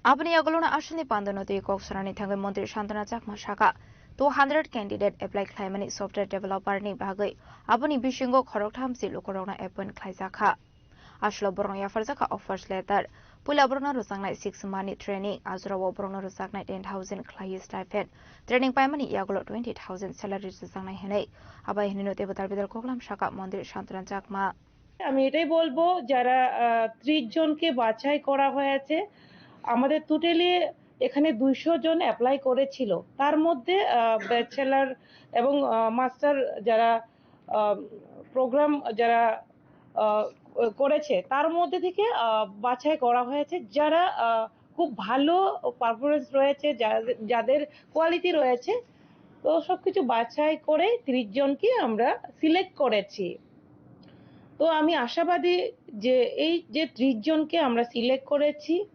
Aboni yagulo no aswkni panda no twi kok sanani thangwi Montri Santana Chakma sakha, two hundred candidate apply khlaimani software developer ni bagwi, aboni bisingo khoroktham si lukurok no appoint khlaijak kha. Aswlo borokno yapharjak kha offers letter. Puila borokno rwjaknai six month ni training, a jorao borokno rwjaknai ten thousand khlaiwi stipend, training paimani yagulo twenty thousand salary rwjaknai hwnwi. Abai hwnwino teibo dal bidal koklam sakha Montri Santana Chakma. আমি এটাই বলবো, যারা আহ, ত্রিশ জনকে বাছাই করা হয়েছে, আমাদের টোটালি এখানে দুইশো জন অ্যাপ্লাই করেছিল, তার মধ্যে ব্যাচেলার এবং মাস্টার যারা প্রোগ্রাম যারা আহ, করেছে, তার মধ্যে থেকে আহ, বাছাই করা হয়েছে যারা আহ, খুব ভালো পারফরমেন্স রয়েছে, যা- যাদের কোয়ালিটি রয়েছে। তো সবকিছু বাছাই করে ত্রিশ জনকে আমরা সিলেক্ট করেছি। তো আমি আশাবাদী যে এই যে ত্রিশ জনকে আমরা সিলেক্ট করেছি,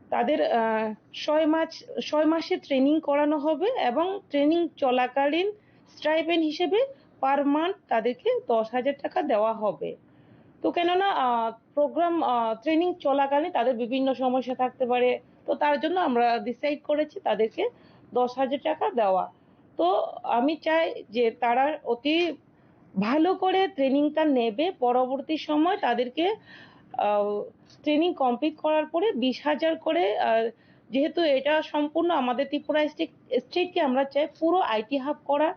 তাদের আহ, ছয় মাস ছয় মাসের ট্রেনিং করানো হবে এবং ট্রেনিং চলাকালীন স্টাইপেন্ড হিসেবে পার মান্থ তাদেরকে দশ হাজার টাকা দেওয়া হবে। তো কেননা প্রোগ্রাম ট্রেনিং চলাকালীন তাদের বিভিন্ন সমস্যা থাকতে পারে, তো তার জন্য আমরা ডিসাইড করেছি তাদেরকে দশ হাজার টাকা দেওয়া। তো আমি চাই যে তারা অতি ভালো করে ট্রেনিংটা নেবে, পরবর্তী সময় তাদেরকে ট্রেনিং কমপ্লিট করার পরে বিশ হাজার করে, আহ, যেহেতু এটা সম্পূর্ণ আমাদের ত্রিপুরা স্টেট স্টেটকে আমরা চাই পুরো আইটি হাব করা,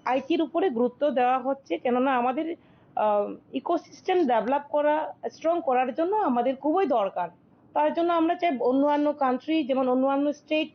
আইটির উপরে গুরুত্ব দেওয়া হচ্ছে, কেননা আমাদের ইকোসিস্টেম ডেভেলপ করা, স্ট্রং করার জন্য আমাদের খুবই দরকার। তার জন্য আমরা চাই অন্যান্য কান্ট্রি, যেমন অন্যান্য স্টেট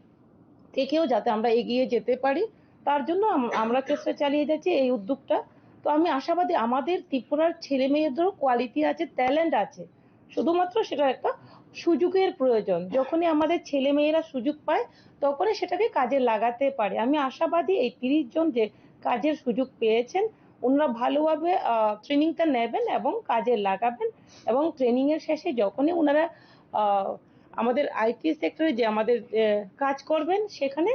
থেকেও যাতে আমরা এগিয়ে যেতে পারি, তার জন্য আম- আমরা চেষ্টা চালিয়ে যাচ্ছি এই উদ্যোগটা। তো আমি আশাবাদী আমাদের ত্রিপুরার ছেলে মেয়েদেরও কোয়ালিটি আছে, ট্যালেন্ট আছে, শুধুমাত্র সেটা একটা সুযোগের প্রয়োজন। যখনই আমাদের ছেলে মেয়েরা সুযোগ পায়, তখনই সেটাকে কাজে লাগাতে পারে। আমি আশাবাদী এই তিরিশ জন যে কাজের সুযোগ পেয়েছেন, ওনারা ভালোভাবে ট্রেনিংটা নেবেন এবং কাজে লাগাবেন। এবং ট্রেনিংয়ের শেষে যখনই ওনারা আহ, আমাদের আইটি সেক্টরে যে আমাদের আহ, কাজ করবেন, সেখানে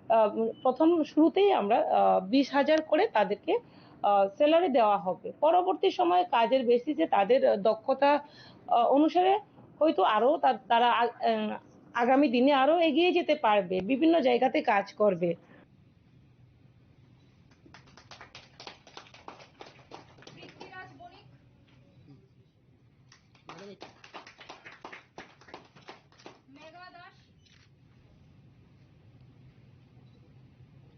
আহ, প্রথম শুরুতেই আমরা বিশ হাজার করে তাদেরকে স্যালারি দেওয়া হবে। পরবর্তী সময়ে কাজের বেসিসে তাদের দক্ষতা আহ, অনুসারে হয়তো আরও তা- তারা আ- আহ, আগামী দিনে আরও এগিয়ে যেতে পারবে, বিভিন্ন জায়গাতে কাজ করবে। পৃথ্বীরাজ বণিক, মেঘা দাস,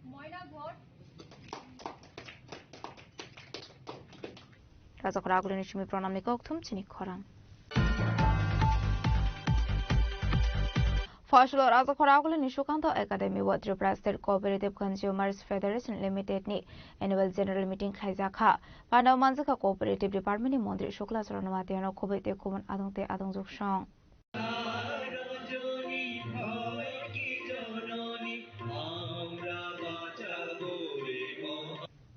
ময়না Ghosh. Rajakhor Agulini simi pranamni kokthum chini khorang. Fasalo Rajakhor Agulini Sukanto Academy o Tripura State Cooperative Consumers Federation Limited ni Annual General Meeting khlaijak kha. Pandao manjakha Cooperative Department ni Montri Shukla Charan Noatia no khobwi tei kubun adong tei adongjwk song.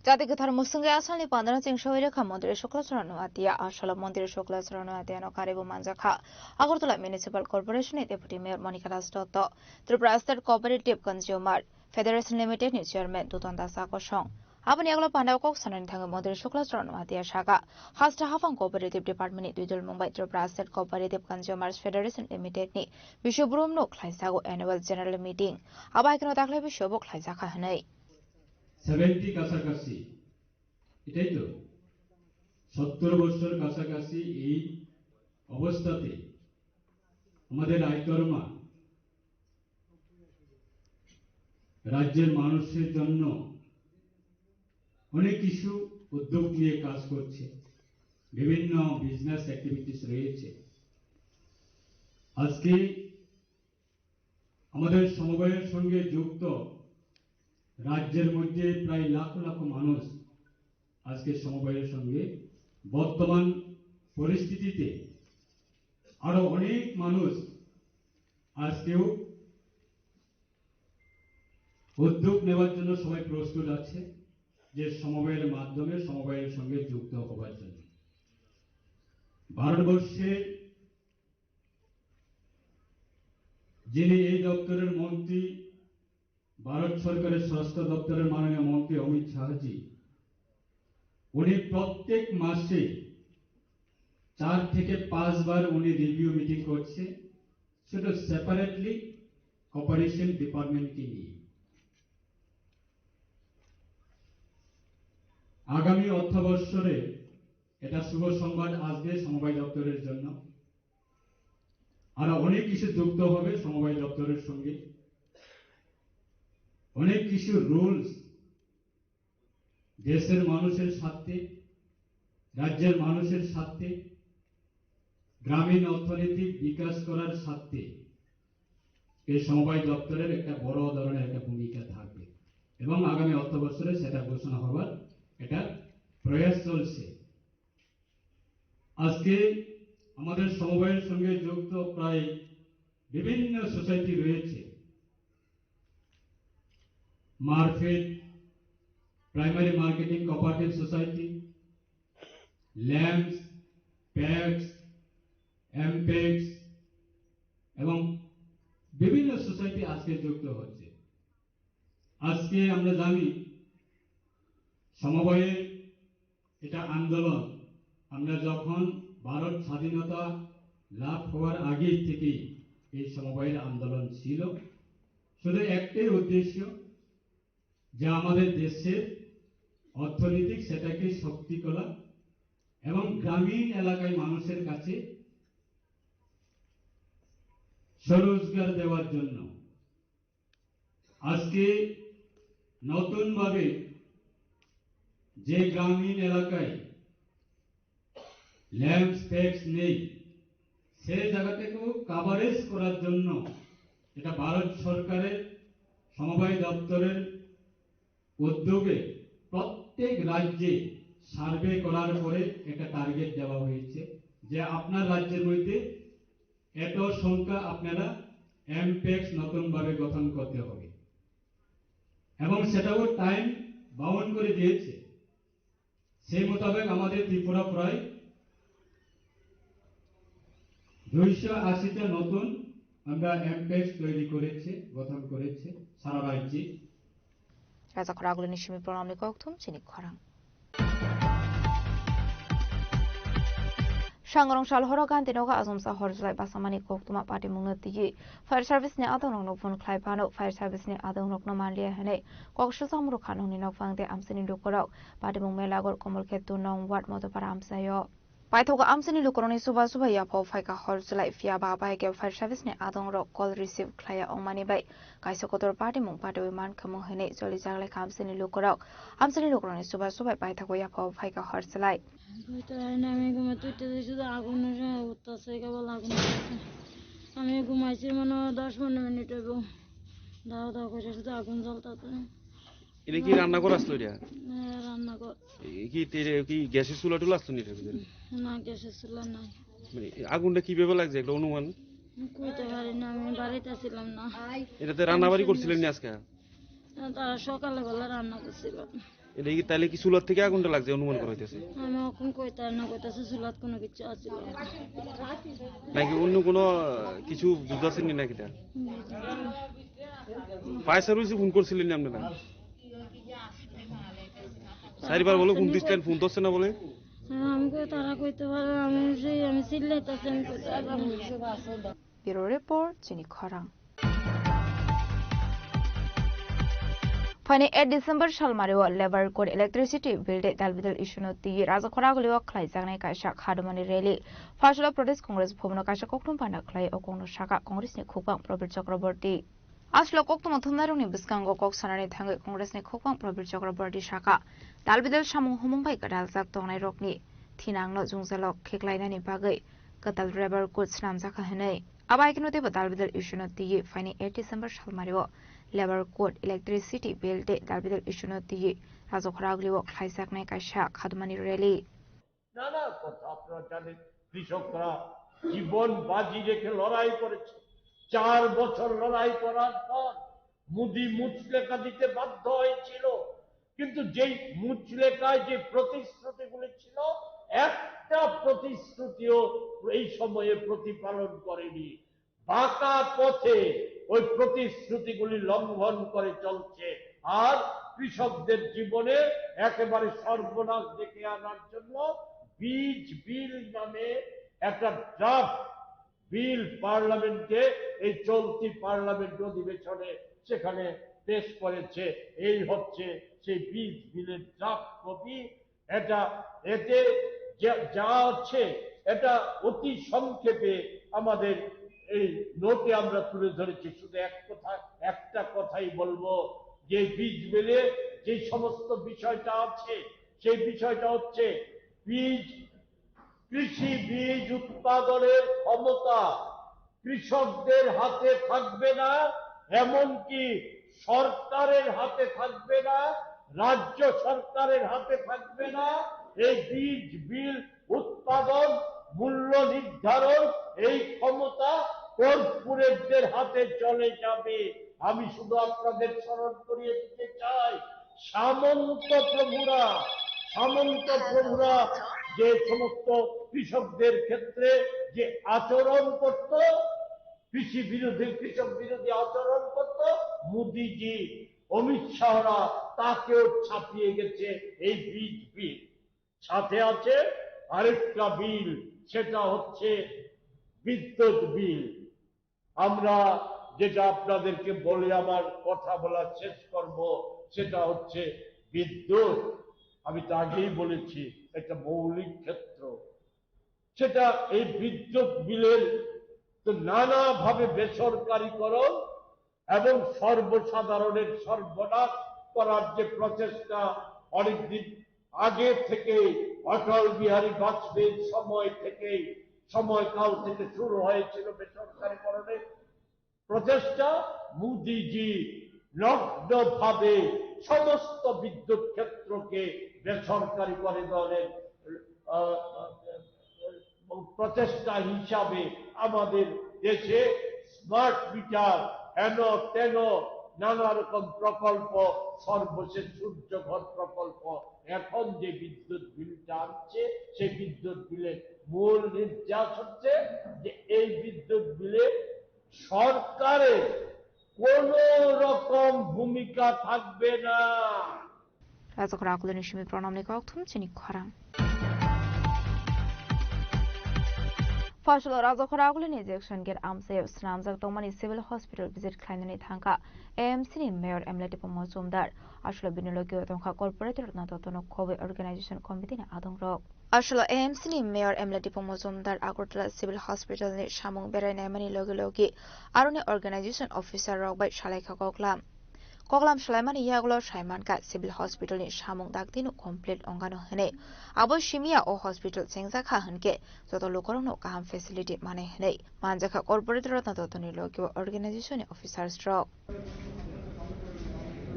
Jati kwthar mwswngwi asalni pandano cheng soi rwkha Montri Shukla Charan Noatia. Asalo Montri Shukla Charan Noatia no karwi bo manjakha Agartala Municipal Corporation ni Deputy Mayor Monika Das Dotto, Tripura State Cooperative Consumer Federation Limited ni Chairman Duton Das Akosong. Aboni yagulo pandao kok sanani thangwi Montri Shukla Charan Noatia sakha, hasta haphang Cooperative Department ni twidulmung bai Tripura State Cooperative Consumers Federation Limited ni bisubrum no khlaijago Annual General Meeting. Abo hai kheno daklai bisio bo khlaijakha hwnwi. Seventy কাছাকাছি, এটাই তো, সত্তর বছর কাছাকাছি এই অবস্থাতে আমাদের আয়কর মা রাজ্যের মানুষের জন্য অনেক কিছু উদ্যোগ নিয়ে কাজ করছে, বিভিন্ন বিজনেস অ্যাক্টিভিটিস রয়েছে। আজকে আমাদের সমবায়ের সঙ্গে যুক্ত রাজ্যের মধ্যে প্রায় লাখ লাখ মানুষ আজকে সমবায়ের সঙ্গে বর্তমান পরিস্থিতিতে আরো অনেক মানুষ আজকেও উদ্যোগ নেওয়ার জন্য সবাই প্রস্তুত আছে যে সমবায়ের মাধ্যমে সমবায়ের সঙ্গে যুক্ত হবার জন্য। ভারতবর্ষে যিনি এই দপ্তরের মন্ত্রী, ভারত সরকারের স্বরাষ্ট্র দপ্তরের মাননীয় মন্ত্রী অমিত শাহজি, উনি প্রত্যেক মাসে চার থেকে পাঁচবার উনি রিভিউ মিটিং করছে, শুধু সেপারেটলি কোঅপারেশন ডিপার্টমেন্টকে নিয়ে। আগামী অর্থবৎসরে এটা শুভ সংবাদ আসবে সমবায় দপ্তরের জন্য। আরো অনেক কিছু যুক্ত হবে সমবায় দপ্তরের সঙ্গে। অনেক কিছু রুলস দেশের মানুষের স্বার্থে, রাজ্যের মানুষের স্বার্থে, গ্রামীণ অর্থনীতি বিকাশ করার স্বার্থে এই সমবায় দপ্তরের একটা বড় ধরনের একটা ভূমিকা থাকবে এবং আগামী অর্থ বছরে সেটা ঘোষণা হবার একটা প্রয়াস চলছে। আজকে আমাদের সমবায়ের সঙ্গে যুক্ত প্রায় বিভিন্ন সোসাইটি রয়েছে, মারফেড, primary marketing cooperative society, lamps, packs, এমপেক্স এবং বিভিন্ন সোসাইটি আজকে যুক্ত হচ্ছে। আজকে আমরা জানি সমবায়ের এটা আন্দোলন। আমরা যখন ভারত স্বাধীনতা লাভ হওয়ার আগে থেকেই এই সমবায়ের আন্দোলন ছিল। শুধু একটাই উদ্দেশ্য, যে আমাদের দেশের অর্থনৈতিক সেটাকে শক্তি করা এবং গ্রামীণ এলাকায় মানুষের কাছে স্বরোজগার দেওয়ার জন্য। আজকে নতুনভাবে যে গ্রামীণ এলাকায় ল্যাম্পস প্যাক্স নেই, সেই জায়গাটাকেও কাভারেজ করার জন্য এটা ভারত সরকারের সমবায় দপ্তরের উদ্যোগে প্রত্যেক রাজ্যে সার্ভে করার পরে একটা টার্গেট দেওয়া হয়েছে যে আপনার রাজ্যের মধ্যে এত সংখ্যা আপনারা এমপেক্স নতুনভাবে গঠন করতে হবে এবং সেটাও টাইম বাউন্ড করে দিয়েছে। সেই মোতাবেক আমাদের ত্রিপুরা প্রায় দুইশো আশিটা নতুন আমরা এমপেক্স তৈরি করেছে, গঠন করেছে সারা রাজ্যে। Raja khorang agulini simi program ni kokthum chini khorang. Sangrong sal horo Gandhi nogo achomsa hor jlai basamani koktwma patimungno twiwi fire service ni adongrokno phone khlai phano fire service ni adongrokno manliya hwnwi kok sujak murukha nokni nokphang de amchini lukurok patimung Melagur Komolkhet two nong ward Modopara amchaio. Paithago amchini lukurokni chuba chuba yaphao phaikha hor jlai phiya ba bai khe fire service ni adongrok call receive khlaiya wngmani bai kaisa kotor patimung patiwi mankha mung hwnwi cholijaklai kha amchini lukurok. Amchini lukurokni chuba chuba paithago yaphao phaikha hor jlai. Koita hai nami guma tuita de suda agun no sa utta se ka bala agun no sa. Ami gumai se mano dos pondro minute hoibo. Daw daw kore suda agun jolta te. Ini ki ranna gor aslo dia? Eh, ranna gor. Ki tere ki gas-er chula tula aslo ni? Na, gas-er chula nai. Mane agun da ki bebe lagje ekta onuman? Koita hari na, ami barita silam na. Eta te ranna bari korsilen ni ajka? Tara sokale bela ranna korsilam. Eta ki tale ki chular theke agunta lagje onuman kora hoitase? Ami okon koita na koitase chulat kono kichu achilo na. Naki onno kono kichu bujhaseni naki ta? Fire service phone korsilen ni apnara? Saribar bole phone distan phone dosse na bole? Ami koi tara koite pare, ami sei ami sillai ta sen koite pare. Bureau Report, chini khorang. Phaini eight December salmario Labour Code Electricity Bill de dalbidal issue no twi Rajakhor agulio khlaijaknai kaisa khadumani rally. Phaisalo Pradesh Congress bhavan o kaisa kokthum panda khlai o kokno saka Congress ni khukbang Prabir Chakraborty. Aslo kokthum thumnairokni bwskango kok sanani thangwi Congress ni khukbang Prabir Chakraborty saka dalbidal samung humung bai gwdaljak tongnairokni thinangno jwngjalo khiklainani bagwi kwtal Labour Code swnamjakha hwnwi. Abo hai kheno teibo dalbidal issue no twiwi phaini eight December salmario Labour Code Electricity Bill de dalbidal issue no twiwi Rajakhor agulio khlaijaknai kaisa khadumani rally. নানা কথা আপনারা জানেন। কৃষকরা জীবন বাজি রেখে লড়াই করেছে। চার বছর লড়াই করার পর মোদি মুচলেকা দিতে বাধ্য হয়েছিল, কিন্তু যেই মুচলেকায় যে প্রতিশ্রুতিগুলি ছিল, একটা প্রতিশ্রুতিও এই সময়ে প্রতিপালন করেনি। বাঁকা পথে ওই প্রতিশ্রুতিগুলি লঙ্ঘন করে চলছে। আর কৃষকদের জীবনে একেবারে সর্বনাশ ডেকে আনার জন্য বীজ বিল নামে একটা ড্রাফট বিল পার্লামেন্টে, এই চলতি পার্লামেন্ট অধিবেশনে সেখানে পেশ করেছে। এই হচ্ছে সেই বীজ বিলের ড্রাফট কপি। এটা, এতে যা, যা আছে, এটা অতি সংক্ষেপে আমাদের এই নোটে আমরা তুলে ধরেছি। শুধু এক কথা, একটা কথাই বলবো, যে বীজ বিলে যে সমস্ত বিষয়টা আছে, সেই বিষয়টা হচ্ছে বীজ, কৃষি বীজ উৎপাদনের ক্ষমতা কৃষকদের হাতে থাকবে না, এমনকি সরকারের হাতে থাকবে না, রাজ্য সরকারের হাতে থাকবে না। এই বীজ বিল উৎপাদন, মূল্য নির্ধারণ, এই ক্ষমতা কর্পোরেটদের হাতে চলে যাবে। আমি শুধু আপনাদের স্মরণ করিয়ে দিতে চাই, সামন্ত প্রভুরা, সামন্ত প্রভুরা যে সমস্ত কৃষকদের ক্ষেত্রে যে আচরণ করত, কৃষি বিরোধী, কৃষক বিরোধী আচরণ করত, মোদিজি, অমিত শাহরা তাকেও ছাপিয়ে গেছে এই বীজ বিল। সাথে আছে আরেকটা বিল, সেটা হচ্ছে বিদ্যুৎ বিল। আমরা যেটা আপনাদেরকে বলে আমার কথা বলা শেষ করব, সেটা হচ্ছে বিদ্যুৎ। আমি তো আগেই বলেছি, একটা মৌলিক ক্ষেত্র। সেটা এই বিদ্যুৎ বিলের তো নানাভাবে বেসরকারীকরণ এবং সর্বসাধারণের সর্বনাশ করার যে প্রচেষ্টা অনেকদিন আগে থেকেই, অটল বিহারী বাজপেয়ীর সময় থেকেই, সময়কাল থেকে শুরু হয়েছিল বেসরকারীকরণের প্রচেষ্টা। মোদিজি নগ্নভাবে সমস্ত বিদ্যুৎ ক্ষেত্রকে বেসরকারীকরণের, আহ, প্রচেষ্টা হিসাবে আমাদের দেশে স্মার্ট মিটার, হেন তেন নানা রকম প্রকল্প, সর্বশেষ সূর্যঘর প্রকল্প, এখন যে বিদ্যুৎ বিলটা আসছে, সেই বিদ্যুৎ বিলের মূল নির্যাস হচ্ছে যে এই বিদ্যুৎ বিলে সরকারের কোনো রকম ভূমিকা থাকবে না। Rajakhor agulini simi pranamni kokthum chini khorang. Phaisalo Rajakhor agulini injection gate amchaio swnamjak tongmani civil hospital visit khlainani thangkha A M C ni mayor M L A Tipung Mojumdar. Aswlo bini logio tongkha corporate Ratna Totno Khobwi organization committee ni adongrok. Aswlo A M C ni mayor M L A Tipung Mojumdar Agartala Civil Hospital ni samung berai naimani logi logi aroni organization officer rok bai salaikha koklam. Koklam salaimani yagulo saimankha Civil Hospital ni samung daktino complete ongano hwnwi. Abo simiya o hospital chengjakha hwnkhe joto lukurokno kaham facility manai hwnwi manjakha corporate Ratna Totno ni logi o organization ni officers rok.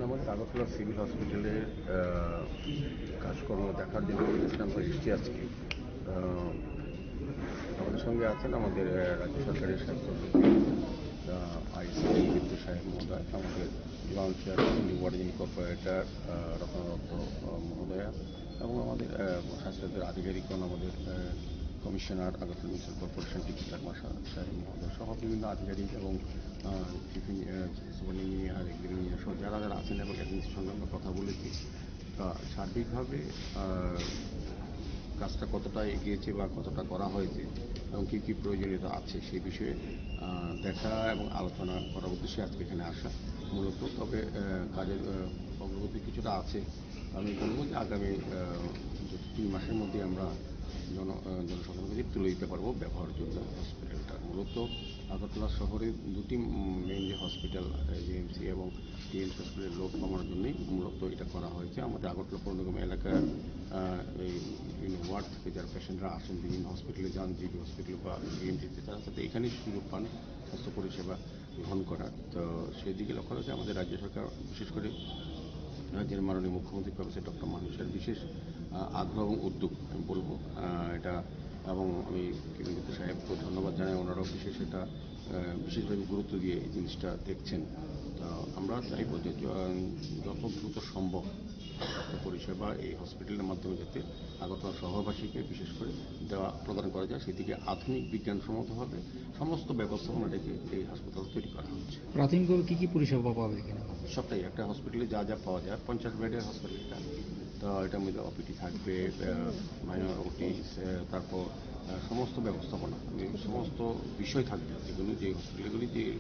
আমাদের আগরতলা সিভিল হসপিটালের, আহ, কাজকর্ম দেখার জন্য গেছিলাম, তো এসছি আজকে। আহ, আমাদের সঙ্গে আছেন আমাদের, আহ, রাজ্য সরকারের স্বাস্থ্য সচিব, আহ, আইসি বিদ্যুৎ সাহেব মহোদয়, আমাদের গ্রাউন্ড চেয়ারম্যান, ওয়ার্ডিং কর্পোরেটর, আহ, রত্নরত্ন, আহ, মহোদয়া এবং আমাদের, আহ, স্বাস্থ্য দপ্তরের আধিকারিকগণ, আমাদের, আহ, কমিশনার, আগরতলা মিউনিসিপ্যাল কর্পোরেশন, টিপু চাকমা সা-, সাহেব মহোদয় সহ বিভিন্ন আধিকারিক এবং, আহ, চিফ ইঞ্জি-, আহ, সুপারিনটেন্ডেন্ট ইঞ্জিনিয়ার, এগ্রি ইঞ্জিনিয়ার সহ যারা যারা আছেন এবং অ্যাডমিনিস্ট্রেশনের সঙ্গে আমরা কথা বলেছি। তা সার্বিকভাবে, আহ, কাজটা কতটা এগিয়েছে বা কতটা করা হয়েছে এবং কী কী প্রয়োজনীয়তা আছে সেই বিষয়ে, আহ, দেখা এবং আলোচনা করার উদ্দেশ্যে আজকে এখানে আসা মূলত। তবে, আহ, কাজের, আহ, অগ্রগতি কিছুটা আছে। আমি বলবো যে আগামী, আহ, দু তিন মাসের মধ্যে আমরা জন-, আহ, জনসাধারণের কাছে তুলে দিতে পারবো ব্যবহারযোগ্য হসপিটালটা। মূলত আগরতলা শহরে দুটি, উম, মেইন যে হসপিটাল, আহ, এজিএমসি এবং টিএমসি হসপিটালের লোড কমানোর জন্যই মূলত এটা করা হয়েছে। আমাদের আগরতলা পৌর নিগম এলাকার, আহ, এই বিভিন্ন ওয়ার্ড থেকে যারা পেশেন্টরা আসেন, বিভিন্ন হসপিটালে যান, জিবি হসপিটাল বা টিএমসিতে, তারা যাতে এখানেই সুযোগ পান স্বাস্থ্য পরিষেবা গ্রহণ করার। তো সেই দিকে লক্ষ্য রেখে আমাদের রাজ্য সরকার বিশেষ করে, আহ, রাজ্যের মাননীয় মুখ্যমন্ত্রী প্রফেসর ডক্টর মানিক সাহার বিশেষ, আহ, আগ্রহ এবং উদ্যোগ আমি বলবো, আহ, এটা। এবং আমি কৃতজ্ঞতা সাহেবকে ধন্যবাদ জানাই, ওনারাও বিশেষ এটা, আহ, বিশেষভাবে গুরুত্ব দিয়ে এই জিনিসটা দেখছেন। তো আমরা চাইবো যে য-, যত দ্রুত সম্ভব স্বাস্থ্য পরিষেবা এই হসপিটালের মাধ্যমে যাতে আগরতলা শহরবাসীকে বিশেষ করে দেওয়া, প্রদান করা যায়, সেদিকে আধুনিক বিজ্ঞানসম্মতভাবে সমস্ত ব্যবস্থাপনা রেখে এই হাসপাতাল তৈরি করা হচ্ছে। প্রাথমিকভাবে কি কি পরিষেবা পাবে এখানে? সবটাই, একটা হসপিটালে যা যা পাওয়া যায়, পঞ্চাশ বেডের হসপিটাল এটা। তো এটার মধ্যে ওপিডি থাকবে, আহ, মাইনর ওটি, আহ, তারপর, আহ, সমস্ত ব্যবস্থাপনা, মানে সমস্ত বিষয় থাকবে, যেগুলো, যে হসপিটালগুলি, যে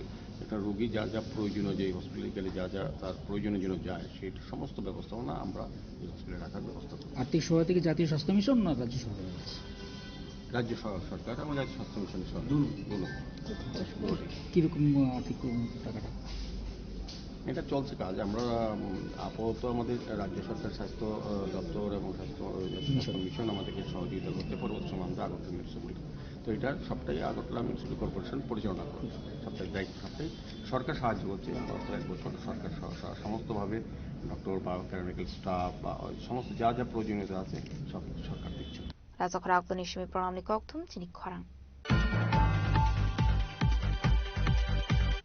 একটা রোগী যা যা প্রয়োজনীয়, যে হসপিটালে গেলে যা যা তার প্রয়োজনের জন্য যায়, সেই সমস্ত ব্যবস্থাপনা আমরা এই হসপিটালে রাখার ব্যবস্থা করব। আর্থিক সহায়তা কি জাতীয় স্বাস্থ্য মিশন না রাজ্য সরকারের কাছে? রাজ্য সর-, সরকার এবং রাজ্য স্বাস্থ্য মিশনের সরকার। দুনো। দুনো। কিরকম, আহ, আর্থিক, উম, টাকাটা? এটা চলছে কাজ। আমরা, উম, আপাতত আমাদের রাজ্য সরকার স্বাস্থ্য, আহ, দপ্তর এবং স্বাস্থ্য, আহ, স্বাস্থ্য মিশন। মিশন আমাদেরকে সহযোগিতা করছে। পরবর্তী সময় আমরা আগরতলা মিউনিসিপ্যালিটি, তো এটা সবটাই আগরতলা মিউনিসিপ্যাল কর্পোরেশন পরিচালনা করছে, সবটাই দায়িত্ব, সবটাই সরকার সাহায্য করছে। গত এক বছর সরকার স-, স-, সমস্তভাবে ডক্টর বা প্যারামেডিক্যাল স্টাফ বা ওই সমস্ত যা যা প্রয়োজনীয়তা আছে, সব সরকার দিচ্ছে। Rajakhorok toni simi program ni kokthum chini khorang.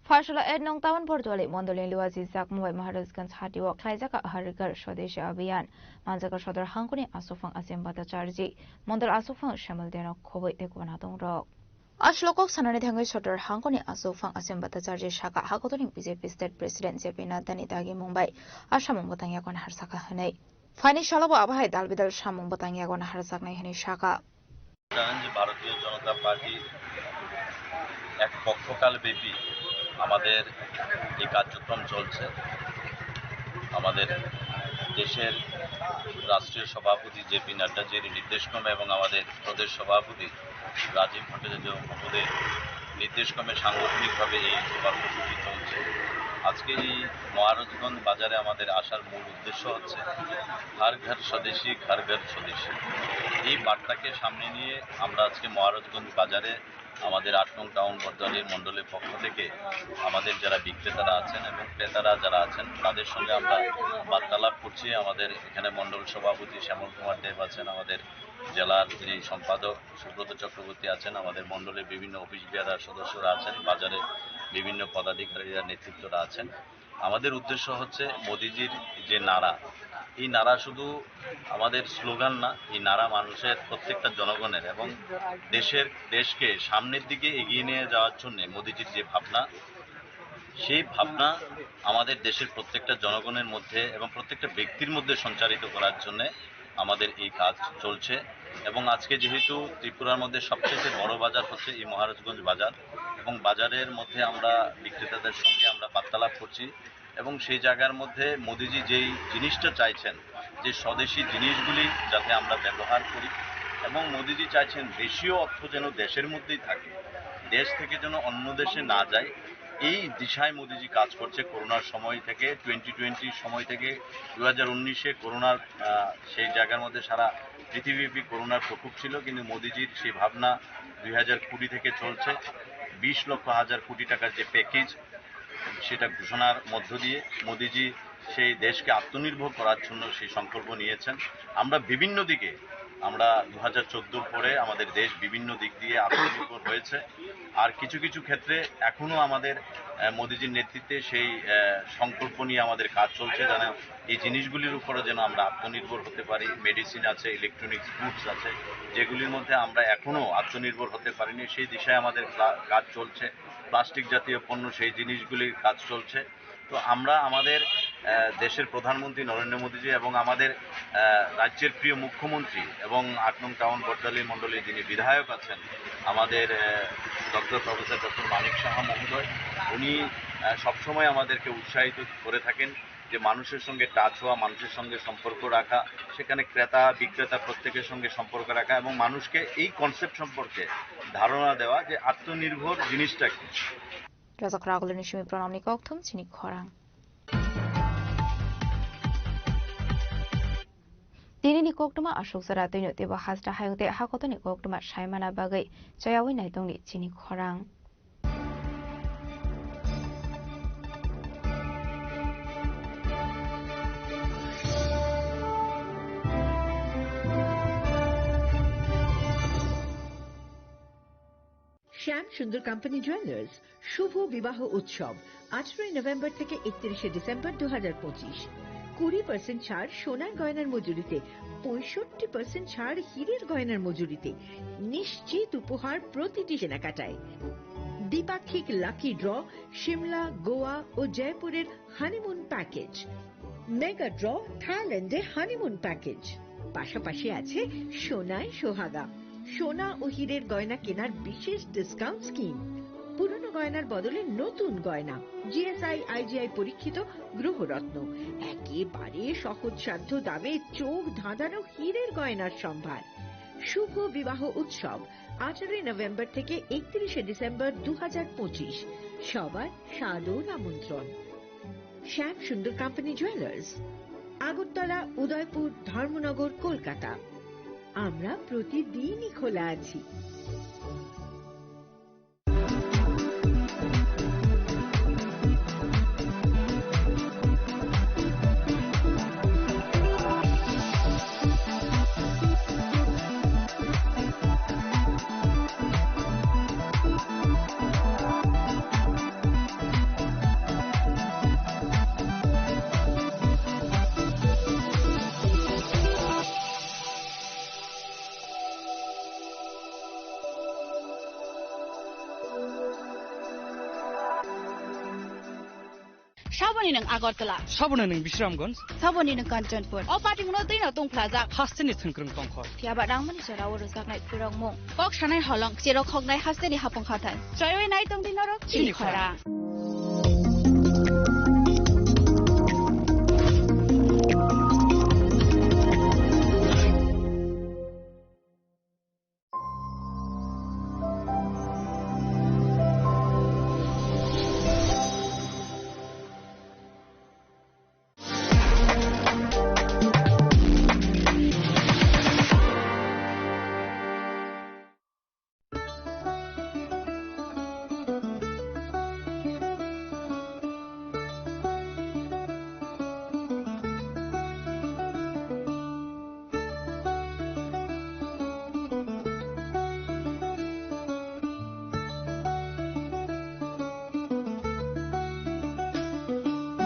Phaisala et nong tawan Bordwali mondolni Luaji Jakmubai Maharajganj hatio khlaijak Har Ghar Swadeshi Abhiyan. Manjak Sodor hangkoni aswkphang Asim Bhattacharjee, mondol aswkphang Shamal Deno khobwi tei kubun adongrok. Aswk kok sanani thangwi Sodor hangkoni aswkphang Asim Bhattacharjee saka hakotorni B J P State President J P Nadda ni dagi mungbai a samung bwtang yago naharjak kha hwnwi. Phaini salo bo abo hai dal bidal samung bwtang yago naharjaknai hwnwi saka. জানেন যে ভারতীয় জনতা পার্টি এক পক্ষকাল ব্যাপী আমাদের এই কার্যক্রম চলছে। আমাদের দেশের রাষ্ট্রীয় সভাপতি জে পি নাড্ডাজির নির্দেশক্রমে এবং আমাদের প্রদেশ সভাপতি রাজীব ভট্টাচার্য মহোদয়ের নির্দেশক্রমে সাংগঠনিকভাবে এই কর্মসূচি চলছে। আজকে এই মহারাজগঞ্জ বাজারে আমাদের আসার মূল উদ্দেশ্য হচ্ছে হর ঘর স্বদেশী, ঘর ঘর স্বদেশী। এই বার্তাকে সামনে নিয়ে আমরা আজকে মহারাজগঞ্জ বাজারে আমাদের আট নং টাউন বটতলী মণ্ডলের পক্ষ থেকে আমাদের যারা বিক্রেতারা আছেন এবং ক্রেতারা যারা আছেন, তাদের সঙ্গে আমরা বার্তালাপ করছি। আমাদের এখানে মণ্ডল সভাপতি শ্যামল কুমার দেব আছেন, আমাদের জেলার যিনি সম্পাদক সুব্রত চক্রবর্তী আছেন, আমাদের মণ্ডলের বিভিন্ন অফিস বেয়ারার সদস্যরা আছেন, বাজারে বিভিন্ন পদাধিকারীরা, নেতৃত্বরা আছেন। আমাদের উদ্দেশ্য হচ্ছে মোদিজির যে নারা, এই নারা শুধু আমাদের স্লোগান না, এই নারা মানুষের প্রত্যেকটা জনগণের এবং দেশের, দেশকে সামনের দিকে এগিয়ে নিয়ে যাওয়ার জন্য মোদিজির যে ভাবনা, সেই ভাবনা আমাদের দেশের প্রত্যেকটা জনগণের মধ্যে এবং প্রত্যেকটা ব্যক্তির মধ্যে সঞ্চারিত করার জন্য আমাদের এই কাজ চলছে। এবং আজকে যেহেতু ত্রিপুরার মধ্যে সবচেয়ে বড় বাজার হচ্ছে এই মহারাজগঞ্জ বাজার, এবং বাজারের মধ্যে আমরা বিক্রেতাদের সঙ্গে আমরা বার্তালাপ করছি, এবং সেই জায়গার মধ্যে মোদিজি যেই জিনিসটা চাইছেন, যে স্বদেশি জিনিসগুলি যাতে আমরা ব্যবহার করি, এবং মোদিজি চাইছেন দেশীয় অর্থ যেন দেশের মধ্যেই থাকে, দেশ থেকে যেন অন্য দেশে না যায়, এই দিশায় মোদিজি কাজ করছে। করোনার সময় থেকে, টোয়েন্টি টোয়েন্টির সময় থেকে দু হাজার উনিশে করোনার, আহ, সেই জায়গার মধ্যে সারা পৃথিবীব্যাপী করোনার প্রকোপ ছিল, কিন্তু মোদিজির সেই ভাবনা দুই হাজার কুড়ি থেকে চলছে। বিশ লক্ষ হাজার কোটি টাকার যে প্যাকেজ, সেটা ঘোষণার মধ্য দিয়ে মোদিজি সেই দেশকে আত্মনির্ভর করার জন্য সেই সংকল্প নিয়েছেন। আমরা বিভিন্ন দিকে, আমরা দু হাজার চোদ্দোর পরে আমাদের দেশ বিভিন্ন দিক দিয়ে আত্মনির্ভর হয়েছে। আর কিছু কিছু ক্ষেত্রে এখনো আমাদের, আহ, মোদিজির নেতৃত্বে সেই, আহ, সংকল্প নিয়ে আমাদের কাজ চলছে। যেন এই জিনিসগুলির উপরে যেন আমরা আত্মনির্ভর হতে পারি। মেডিসিন আছে, ইলেকট্রনিক্স গুডস আছে, যেগুলির মধ্যে আমরা এখনো আত্মনির্ভর হতে পারিনি, সেই দিশায় আমাদের ক্লা-, কাজ চলছে। প্লাস্টিক জাতীয় পণ্য, সেই জিনিসগুলির কাজ চলছে। তো আমরা আমাদের, আহ, দেশের প্রধানমন্ত্রী নরেন্দ্র মোদীজি এবং আমাদের, আহ, রাজ্যের প্রিয় মুখ্যমন্ত্রী এবং আট নং টাউন বটতলী মণ্ডলীর যিনি বিধায়ক আছেন, আমাদের, আহ, ডক্টর প্রফেসর ডক্টর মানিক সাহা মহোদয়, উনি, আহ, সবসময় আমাদেরকে উৎসাহিত করে থাকেন। যে মানুষের সঙ্গে টাচ হওয়া, মানুষের সঙ্গে সম্পর্ক রাখা, সেখানে ক্রেতা বিক্রেতা প্রত্যেকের সঙ্গে সম্পর্ক রাখা এবং মানুষকে এই কনসেপ্ট সম্পর্কে ধারণা দেওয়া যে আত্মনির্ভর জিনিসটা কি। Rajak ragulani simi pranamni kokthum chini khorang. Tini ni koktwma aswk jora twino teibo hasta hayung tei hakotoni koktwma saimana bagwi chayawi naitongni chini khorang. শ্যাম সুন্দর কোম্পানি জুয়েলার্স শুভ বিবাহ উৎসব, আঠারোই নভেম্বর থেকে একত্রিশে ডিসেম্বর দু হাজার পঁচিশ। কুড়ি পার্সেন্ট ছাড় সোনার গয়নার মজুরিতে, পঁয়ষট্টি পার্সেন্ট ছাড় হীরের গয়নার মজুরিতে, নিশ্চিত উপহার প্রতিটি কেনাকাটায়। দ্বিপাক্ষিক লাকি ড্র, সিমলা, গোয়া ও জয়পুরের হানিমুন প্যাকেজ, মেগা ড্র, থাইল্যান্ডে হানিমুন প্যাকেজ। পাশাপাশি আছে সোনায় সোহাগা, সোনা ও হীরের গয়না কেনার বিশেষ ডিসকাউন্ট স্কিম। পুরনো গয়নার বদলে নতুন গয়না, জিএসআই আইজিআই পরীক্ষিত গ্রহরত্ন, একেবারে সহজসাধ্য দামে চোখ ধাঁধানো হীরের গয়নার সম্ভার। শুভ বিবাহ উৎসব, আঠারোই নভেম্বর থেকে একত্রিশে ডিসেম্বর দু হাজার পঁচিশ। সবার সাদর আমন্ত্রণ। শ্যাম সুন্দর কোম্পানি জুয়েলার্স, আগরতলা, উদয়পুর, ধর্মনগর, কলকাতা। আমরা প্রতিদিনই খোলা আছি। Saboni nwng Agartala. Saboni nwng Bisramganj. Saboni nwng Kanchanpur. O pating no twi no tong phlajak. Hasteni thwngkrwng tongkhor. Phiya ba nangmani jora o rwjaknai phwrwngmung. Kok sanai holong, cherok hoknai hasteni hapung hathai. Choiwi nai tong di norok chini khorang.